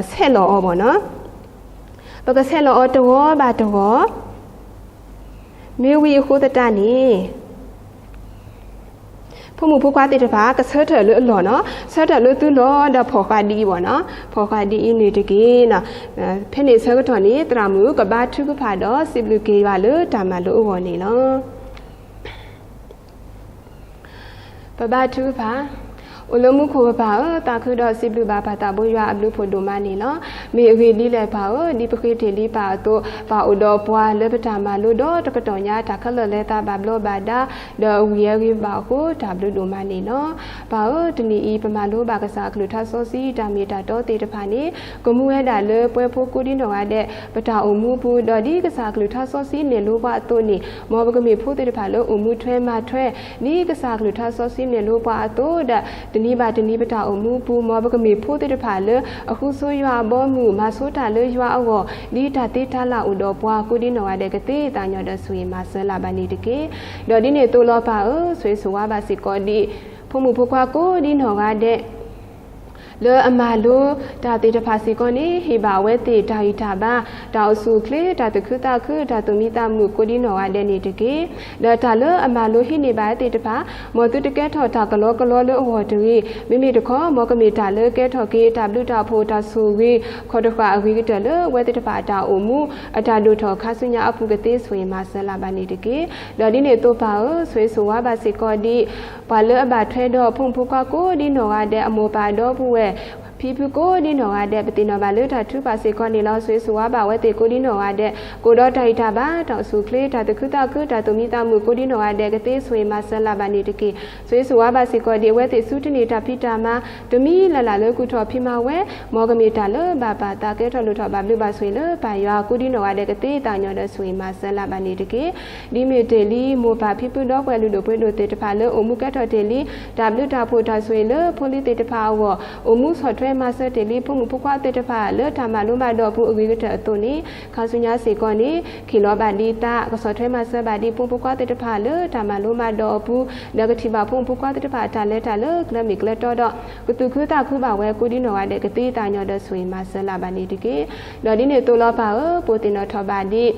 ဆဲးလီၤအီၤဘၣ်နီၤ, ပကဆဲးလီၤအီၤတဂီၤဘၣ်တဂီၤ, မ့ၢ်ဝံၤအဃိသတးန့ၣ် ဖိမုၣ်ဖိခွါသ့ၣ်တဖၣ် ကဆၢထၢၣ်လၢအလီၢ်နီၤ, ဆၢထၢၣ်လၢသုလီၢ်ဒီးဖီၣ်ဃာ်ဒ်အံၤဘၣ်နီၤ, ဖီၣ်ဃာ်ဒ်အံၤန့ၣ်တက့ၢ်. ဖဲန့ၣ်အဆၢကတီၢ်န့ၣ် သရၣ်မုၣ်ကဘါထုကဖၣ်ဒီးစံးဘျုးက့ၤယွၤလၢတၢ်မၤလိအဂီၢ်န့ၣ်လီၤ. ပဘါထုကဖၣ်, အိၣ်လၢမူခိၣ်ပပၢ်ဧၢ, သးခုဒီးစံးဘျုးဘၣ်ပၢ်သးဘိယွၤအဘျုးဖှိၣ်ဒိၣ်မးန့ၣ်လီၤ. မ့ၢ်အဂ့ၢ်ဒ်လဲၣ်ပၢ်ဧၢ, ဒ်ပဃ့တ့ၢ်လံပၢ်အသိး, ပၢ်အိၣ်ဒီးပှၤလၢပတၢ်မၤလိဒီးတကတီၢ်ညါတၢ်ခဲလၢာ်လၢသးဘၣ်ဘျီးဘၣ်ဒါ, ဒီးအဝံၢ်အဂ့ၤဘၣ်အဃိ တၢ်ဘျုးဒိၣ်မးန့ၣ်လီၤ. ပၢ်ဧၢ, တနံၤအံၤ ပမၤလိဘၣ်ကစၢ်အကလုၢ်ကထါစီဆှံတၢ်မ့ၢ်တၢ်တီသ့ၣ်တဖၣ်န့ၣ် ကမူဝဲဒၣ်လၢပှဲၤဖိကိးဒံနီၢ်ဂၤဒဲး ပတၢ်အိၣ်မူပူၤ, ဒီးဒ်ကစၢ်အကလုၢ်ကထါစီဆှံနဲၣ်လိပှၤအသိးန့ၣ် မ်ပကမ့ၢ်ဖိသ့ၣ်တဖၣ်လၢအိၣ်မူထွဲမၤထွဲ ဒ်ကစၢ်အကလုၢ်ကထါစီဆှံနဲၣ်လိပှၤအသိးဒီး တနံၤဘၣ်တနံၤပတၢ်အိၣ်မူပူၤ မ်ပကမ့ၢ်ဖိသ့ၣ်တဖၣ်လၢ အဃုဆိယွၤအဘီအမုၢ် မၤဆိတၢ်လၢယွၤအဂီၢ် ဒ်တၢ်သ့တၢ်လၢ်အိၣ်ဒီးပှၤကိးဒံနီၢ်ဂၤဒဲးကသ့ သးကညီၤဒီးဆိၣ်ဂ့ၤမၤစၢၤလၢ်ဘၣ်န့ၣ်တက့ၢ်. ဒီးဒ်န့ၣ်အသိးလီၤပၢ်ဧၢ, ဆိၣ်ဂ့ၤဆိၣ်ဝါဘၣ်စ့ၢ်ကီးဒ် ဖိမုၣ်ဖိခွါကိးဒံနီၢ်ဂၤဒဲး လၢအမၤလိတၢ်သ့ၣ်တဖၣ်စ့ၢ်ကီးန့ၣ် ဟ့ၣ်ဘၣ်အဝဲသ့ၣ်တၢ်ဂံၢ်တၢ်ဘါ, တၢ်အိၣ်ဆူၣ်အိၣ်ချ့, တၢ်သူၣ်ခုသးခု, တၢ်သူၣ်မံသးမုာ်ကိးဒံနီၢ်ဂၤဒဲးန့ၣ်တက့ၢ်. ဒီးတၢ်လၢအမၤလိဟံးန့ၢ်ဘၣ်သ့ၣ်တဖၣ် မ်သုတကဲထီၣ်တၢ်ကလီကလီလၢအဂီၢ်တဂ့ၤ, မ့မ့ၢ်တခီ မ်ကမ့ၢ်တၢ်လၢကဲထီၣ်က့ၤ တၢ်ဘျုးတၢ်ဖှိၣ်တၢ်ဆိၣ်ဂ့ၤ ခီၣ်တဃာ်အဂ့ၤကတၢၢ်လၢအဝဲသ့ၣ်တဖၣ်အတၢ်အိၣ်မူ အတၢ်ဒိၣ်ထီၣ်ခါဆူညါအပူၤကသ့ ဆိၣ်ဂ့ၤမၤစၢၤလၢ်ဘၣ်န့ၣ်တက့ၢ်. ဒီးဒ်န့ၣ်အသိးပၢ်ဧၢ, ဆိၣ်ဂ့ၤဆိၣ်ဝါဘၣ်စ့ၢ်ကီးဒ် ပှၤလၢအဘၣ်ထွဲဒီးဖိမုၣ်ဖိခွါကိးဒံနီၢ်ဂၤဒဲး အမိၢ်ပၢ်ဒီပုၢ်ဝဲၢ် ဖံဖုကိးဒံနီၢ်ဂၤဒဲး ပသ့ၣ်နီၣ်ဘၣ်လၢတၢ်ထုကဖၣ်စ့ၢ်ကီးန့ၣ်လီၤ. ဆိၣ်ဂ့ၤဆိၣ်ဝါဘၣ်အဝဲသ့ၣ်ကိးဒံနီၢ်ဂၤဒဲး ကအိၣ်ဒီးတၢ်ဂံၢ်တၢ်ဘါ, တၢ်အိၣ်ဆူၣ်အိၣ်ချ့, တၢ်သူၣ်ခုသးခု, တၢ်သူၣ်မံသးမုာ်ကိးဒံနီၢ်ဂၤဒဲးကသ့ ဆိၣ်ဂ့ၤမၤစၢၤလၢ်ဘၣ်န့ၣ်တက့ၢ်. ဆိၣ်ဂ့ၤဆိၣ်ဝါဘၣ်စ့ၢ်ကီးဒ်အဝဲသ့ၣ် ဆူတန့ၢ်တၢ်ဖံးတၢ်မၤ တမံၤလၢ်လၢ်လၢကူၣ်ထီၣ်ဖံးမၤဝဲ, မ်ကမ့ၢ်တၢ်လၢဘၣ်ပၢ်သးကဲထီၣ်လိၣ်ထီၣ်ဘၣ်ဘျုးဘၣ်ဆိၣ်ဂ့ၤလၢပၢ်ယွၤကိးဒံနီၢ်ဂၤဒဲးကသ့ သးကညီၤဒီးဆိၣ်ဂ့ၤမၤစၢၤလၢ်ဘၣ်န့ၣ်တက့ၢ်. ဒ်မ့ၢ်တ့ၢ်လံ မိၢ်ပၢ်ဖံဖုဒီပုၢ်ဝဲၢ်လုၢ်ဒိၣ်ပှ့ၤဒိၣ်သ့ၣ်တဖၣ်လၢအိၣ်မူကဲထီၣ်တ့ၢ်လံ တၢ်ဘျုးတၢ်ဖှိၣ်တၢ်ဆိၣ်ဂ့ၤလၢဖိလံၤသ့ၣ်တဖၣ်အဂီၢ်, အိၣ်မူဆီၣ်ထွဲမၤစၢၤတ့ၢ်လံ ဖိမုၣ်ဖိခွါသ့ၣ်တဖၣ်လၢတၢ်မၤလိမၤဒိးအပူၤအဂ့ၤကတၢၢ်အသိးန့ၣ်, ခါဆူညါစ့ၢ်ကီးန့ၣ် ခ့ၣ်လီၤဘၣ်ဒံးသး ကဆီၣ်ထွဲမၤစၢၤဘၣ်ဒံးဖိမုၣ်ဖိခွါသ့ၣ်တဖၣ်လၢတၢ်မၤလိမၤဒိးအပူၤ, ဒီးကထံၣ်ဘၣ်ဖိမုၣ်ဖိခွါသ့ၣ်တဖၣ်အတၢ်လဲၤတၢ်လၢကျဲမ့ၢ်ကျဲတီဒီး ကသူၣ်ခုသးခုဘၣ်ဝဲကိးဒံနီၢ်ဂၤဒဲးကသ့ သးကညီၤဒီးဆိၣ်ဂ့ၤမၤစၢၤလၢ်ဘၣ်န့ၣ်တက့ၢ်. ဒီးဒ်န့ၣ်အသိးလီၤပၢ်ဧၢ, ပအိၣ်သ့ၣ်နီၣ်ထီၣ်ဘၣ်ဒံး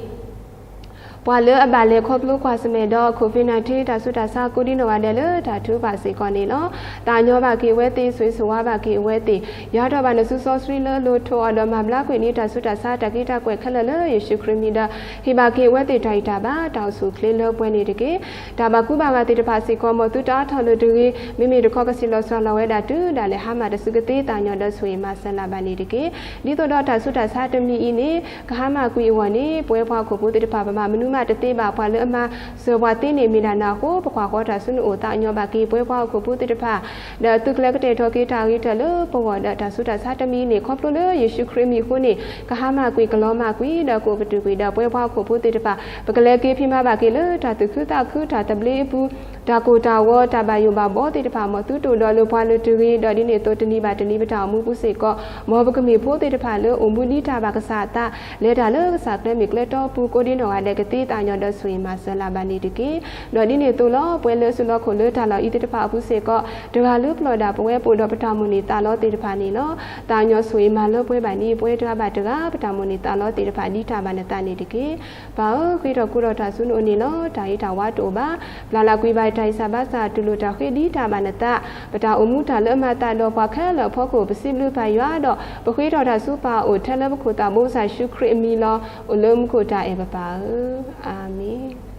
ပှၤလၢအဘၣ်လဲၤခီဖျိကွၢ်ဆၢၣ်မဲာ်ဒီး COVID nineteen တၢ်ဆူးတၢ်ဆါကိးဒံနီၢ်ဂၤဒဲးလၢတၢ်ထုကဖၣ်စ့ၢ်ကီးန့ၣ်လီၤ. သးကညီၤဘၣ်က့ၤအဝဲသ့ၣ်, ဆိၣ်ဂ့ၤဆိၣ်ဝါဘၣ်က့ၤအဝဲသ့ၣ်, ယါထီၣ်ဘၣ်နစုစီဆှံလၢအလိၣ်ထီၣ်အီၤဒီးမၤဘျါကွံာ်န့ၢ်တၢ်ဆူးတၢ်ဆါတၢ်က့တၢ်ကွဲးခဲလၢာ်လၢယ့ၣ်ၡူးခရံာ်မံၤဒီး ဟ့ၣ်ဘၣ်က့ၤအဝဲသ့ၣ်တၢ်ဂံၢ်တၢ်ဘါ တၢ်အိၣ်ဆူၣ်အိၣ်ချ့လၢပှဲၤန့ၣ်တက့ၢ်. တၢ်ဘၣ်ကူဘၣ်ဂာ်သ့ၣ်တဖၣ်စ့ၢ်ကီး မ်သုတအါထီၣ်လၢၤတဂ့ၤ, မ့မ့ၢ်တခီကဆံးလီၤစှၤလီၤဝဲဒၣ်တုၤဒၣ်လဲာ်ဟါမၢ်တစုကသ့ သးကညီၤဒီးဆိၣ်ဂ့ၤမၤစၢၤလၢ်ဘၣ်န့ၣ်တက့ၢ်. ဒ်သိးဒီးတၢ်ဆူးတၢ်ဆါတမံၤအံၤန့ၣ် ကဟါမၢ်ကွံာ်အဂီၢ်န့ၣ် ပဝဲပှၤဟီၣ်ခိၣ်ဖိသ့ၣ်တဖၣ် ပမၤမနုၤမးတသ့ဘၣ်ပှၤလၢအမၤစၢၤပှၤသ့န့ၣ် မ့ၢ်ဒၣ်နၤအဃိ ပကွၢ်ဃီတၢ်ဆူနအိၣ် သးကညီၤဘၣ်က့ၤပဝဲပှၤဟီၣ်ခိၣ်ဖိသ့ၣ်တဖၣ် ဒီးသုးကျဲၤကတဲာ်ကတီၤက့ၤတၢ်ဂ့ၤကတၢၢ်လၢပဂီၢ်ဒီးတၢ်ဆူးတၢ်ဆါတမံၤန့ၣ် ခီဖျိလၢယ့ၣ်ၡူးခရံာ်မံၤအဃိန့ၣ် ကဟါမၢ်ကွံာ်ကလီၤမၢ်ကွံာ် ဒီးကအိၣ်ပတုာ်ကွံာ်ဒီးပဝဲပှၤဟီၣ်ခိၣ်ဖိသ့ၣ်တဖၣ် ပကလဲၤက့ၤဖံးမၤဘၣ်က့ၤလၢတၢ်သူၣ်ခုသးခုတၢ်သဘျ့အပူၤ တၢ်ကိၢ်တၢ်ဂီၤတၢ်ဘၣ်ယိၣ်ဘၣ်ဘီသ့ၣ်တဖၣ် မ်သုတအိၣ်ဒီးလၢပှၤလၢၤတဂ့ၤ ဒီးဒ်န့ၣ်အသိးတနံၤဘၣ်တနံၤပတၢ်အိၣ်မူပူၤစ့ၢ်ကီး မ်ပကမ့ၢ်ဖိသ့ၣ်တဖၣ်လၢအိၣ်မူဒ်တၢ်ဘၣ်ကစၢ်အသး လဲၤတၢ်လၢကစၢ်ကျဲမ့ၢ်ကျဲတီပူၤကိးဒံနီၢ်ဂၤဒဲးကသ့ သးကညီၤဒီးဆိၣ်ဂ့ၤမၤစၢၤလၢ်ဘၣ်န့ၣ်တက့ၢ်. ဒီးဒ်န့ၣ်အသိးလီၤ ပဝဲလၢအစုလီၢ်ခိၣ်လၢတၢ်လီၢ်အံၤသ့ၣ်တဖၣ်အပူၤစ့ၢ်ကီး တဂၤလၢပလီၢ်ဒၣ်ပဝဲပအိၣ်ဒီးပတၢ်မိၣ်န့ၢ်သးလီသ့ၣ်တဖၣ်န့ၣ်လီၤ. သးကညီၤဆိၣ်ဂ့ၤမၤလၢပှဲၤဘၣ်န့ၣ် ပဝဲတဂၤဘၣ်တဂၤ ပတၢ်မိၣ်န့ၢ်သးလီသ့ၣ်တဖၣ်ဒ်တၢ်ဘၣ်နသးန့ၣ်တက့ၢ်. ပၢ်ဧၢ, ဃ့ထီၣ်ဃုာ်ဒီးတၢ်ဆူနအိၣ်န့ၣ်လီၤ. တၢ်ဂ့ၤတၢ်ဝါတအိၣ်ဘၣ်. ပျၢ်လၢ်ကွံာ်ဘၣ်တၢ်ဂံၢ်စၢ်ဘါစၢ် တူၢ်လိာ်တၢ်ဃ့ဒ်တၢ်ဘၣ်နသး, ပတၢ်အိၣ်မူတၢ်လၢအမၤသးဒီးပှၤခဲလၢာ်အဖီခိၣ် ပစံးဘျုးပၢ်ယွၤဒီး ပဃ့ထီၣ်တၢ်ဆူပၢ်အအိၣ်ထဲလၢပခိၣ်သးဘိကစၢ်ယ့ၣ်ၡူးခရံာ်အမံၤလီၤ. အိၣ်လၢမူခိၣ်တၢ်အဲၣ်ပပၢ်ဧၢ, အၤမ့ၣ်.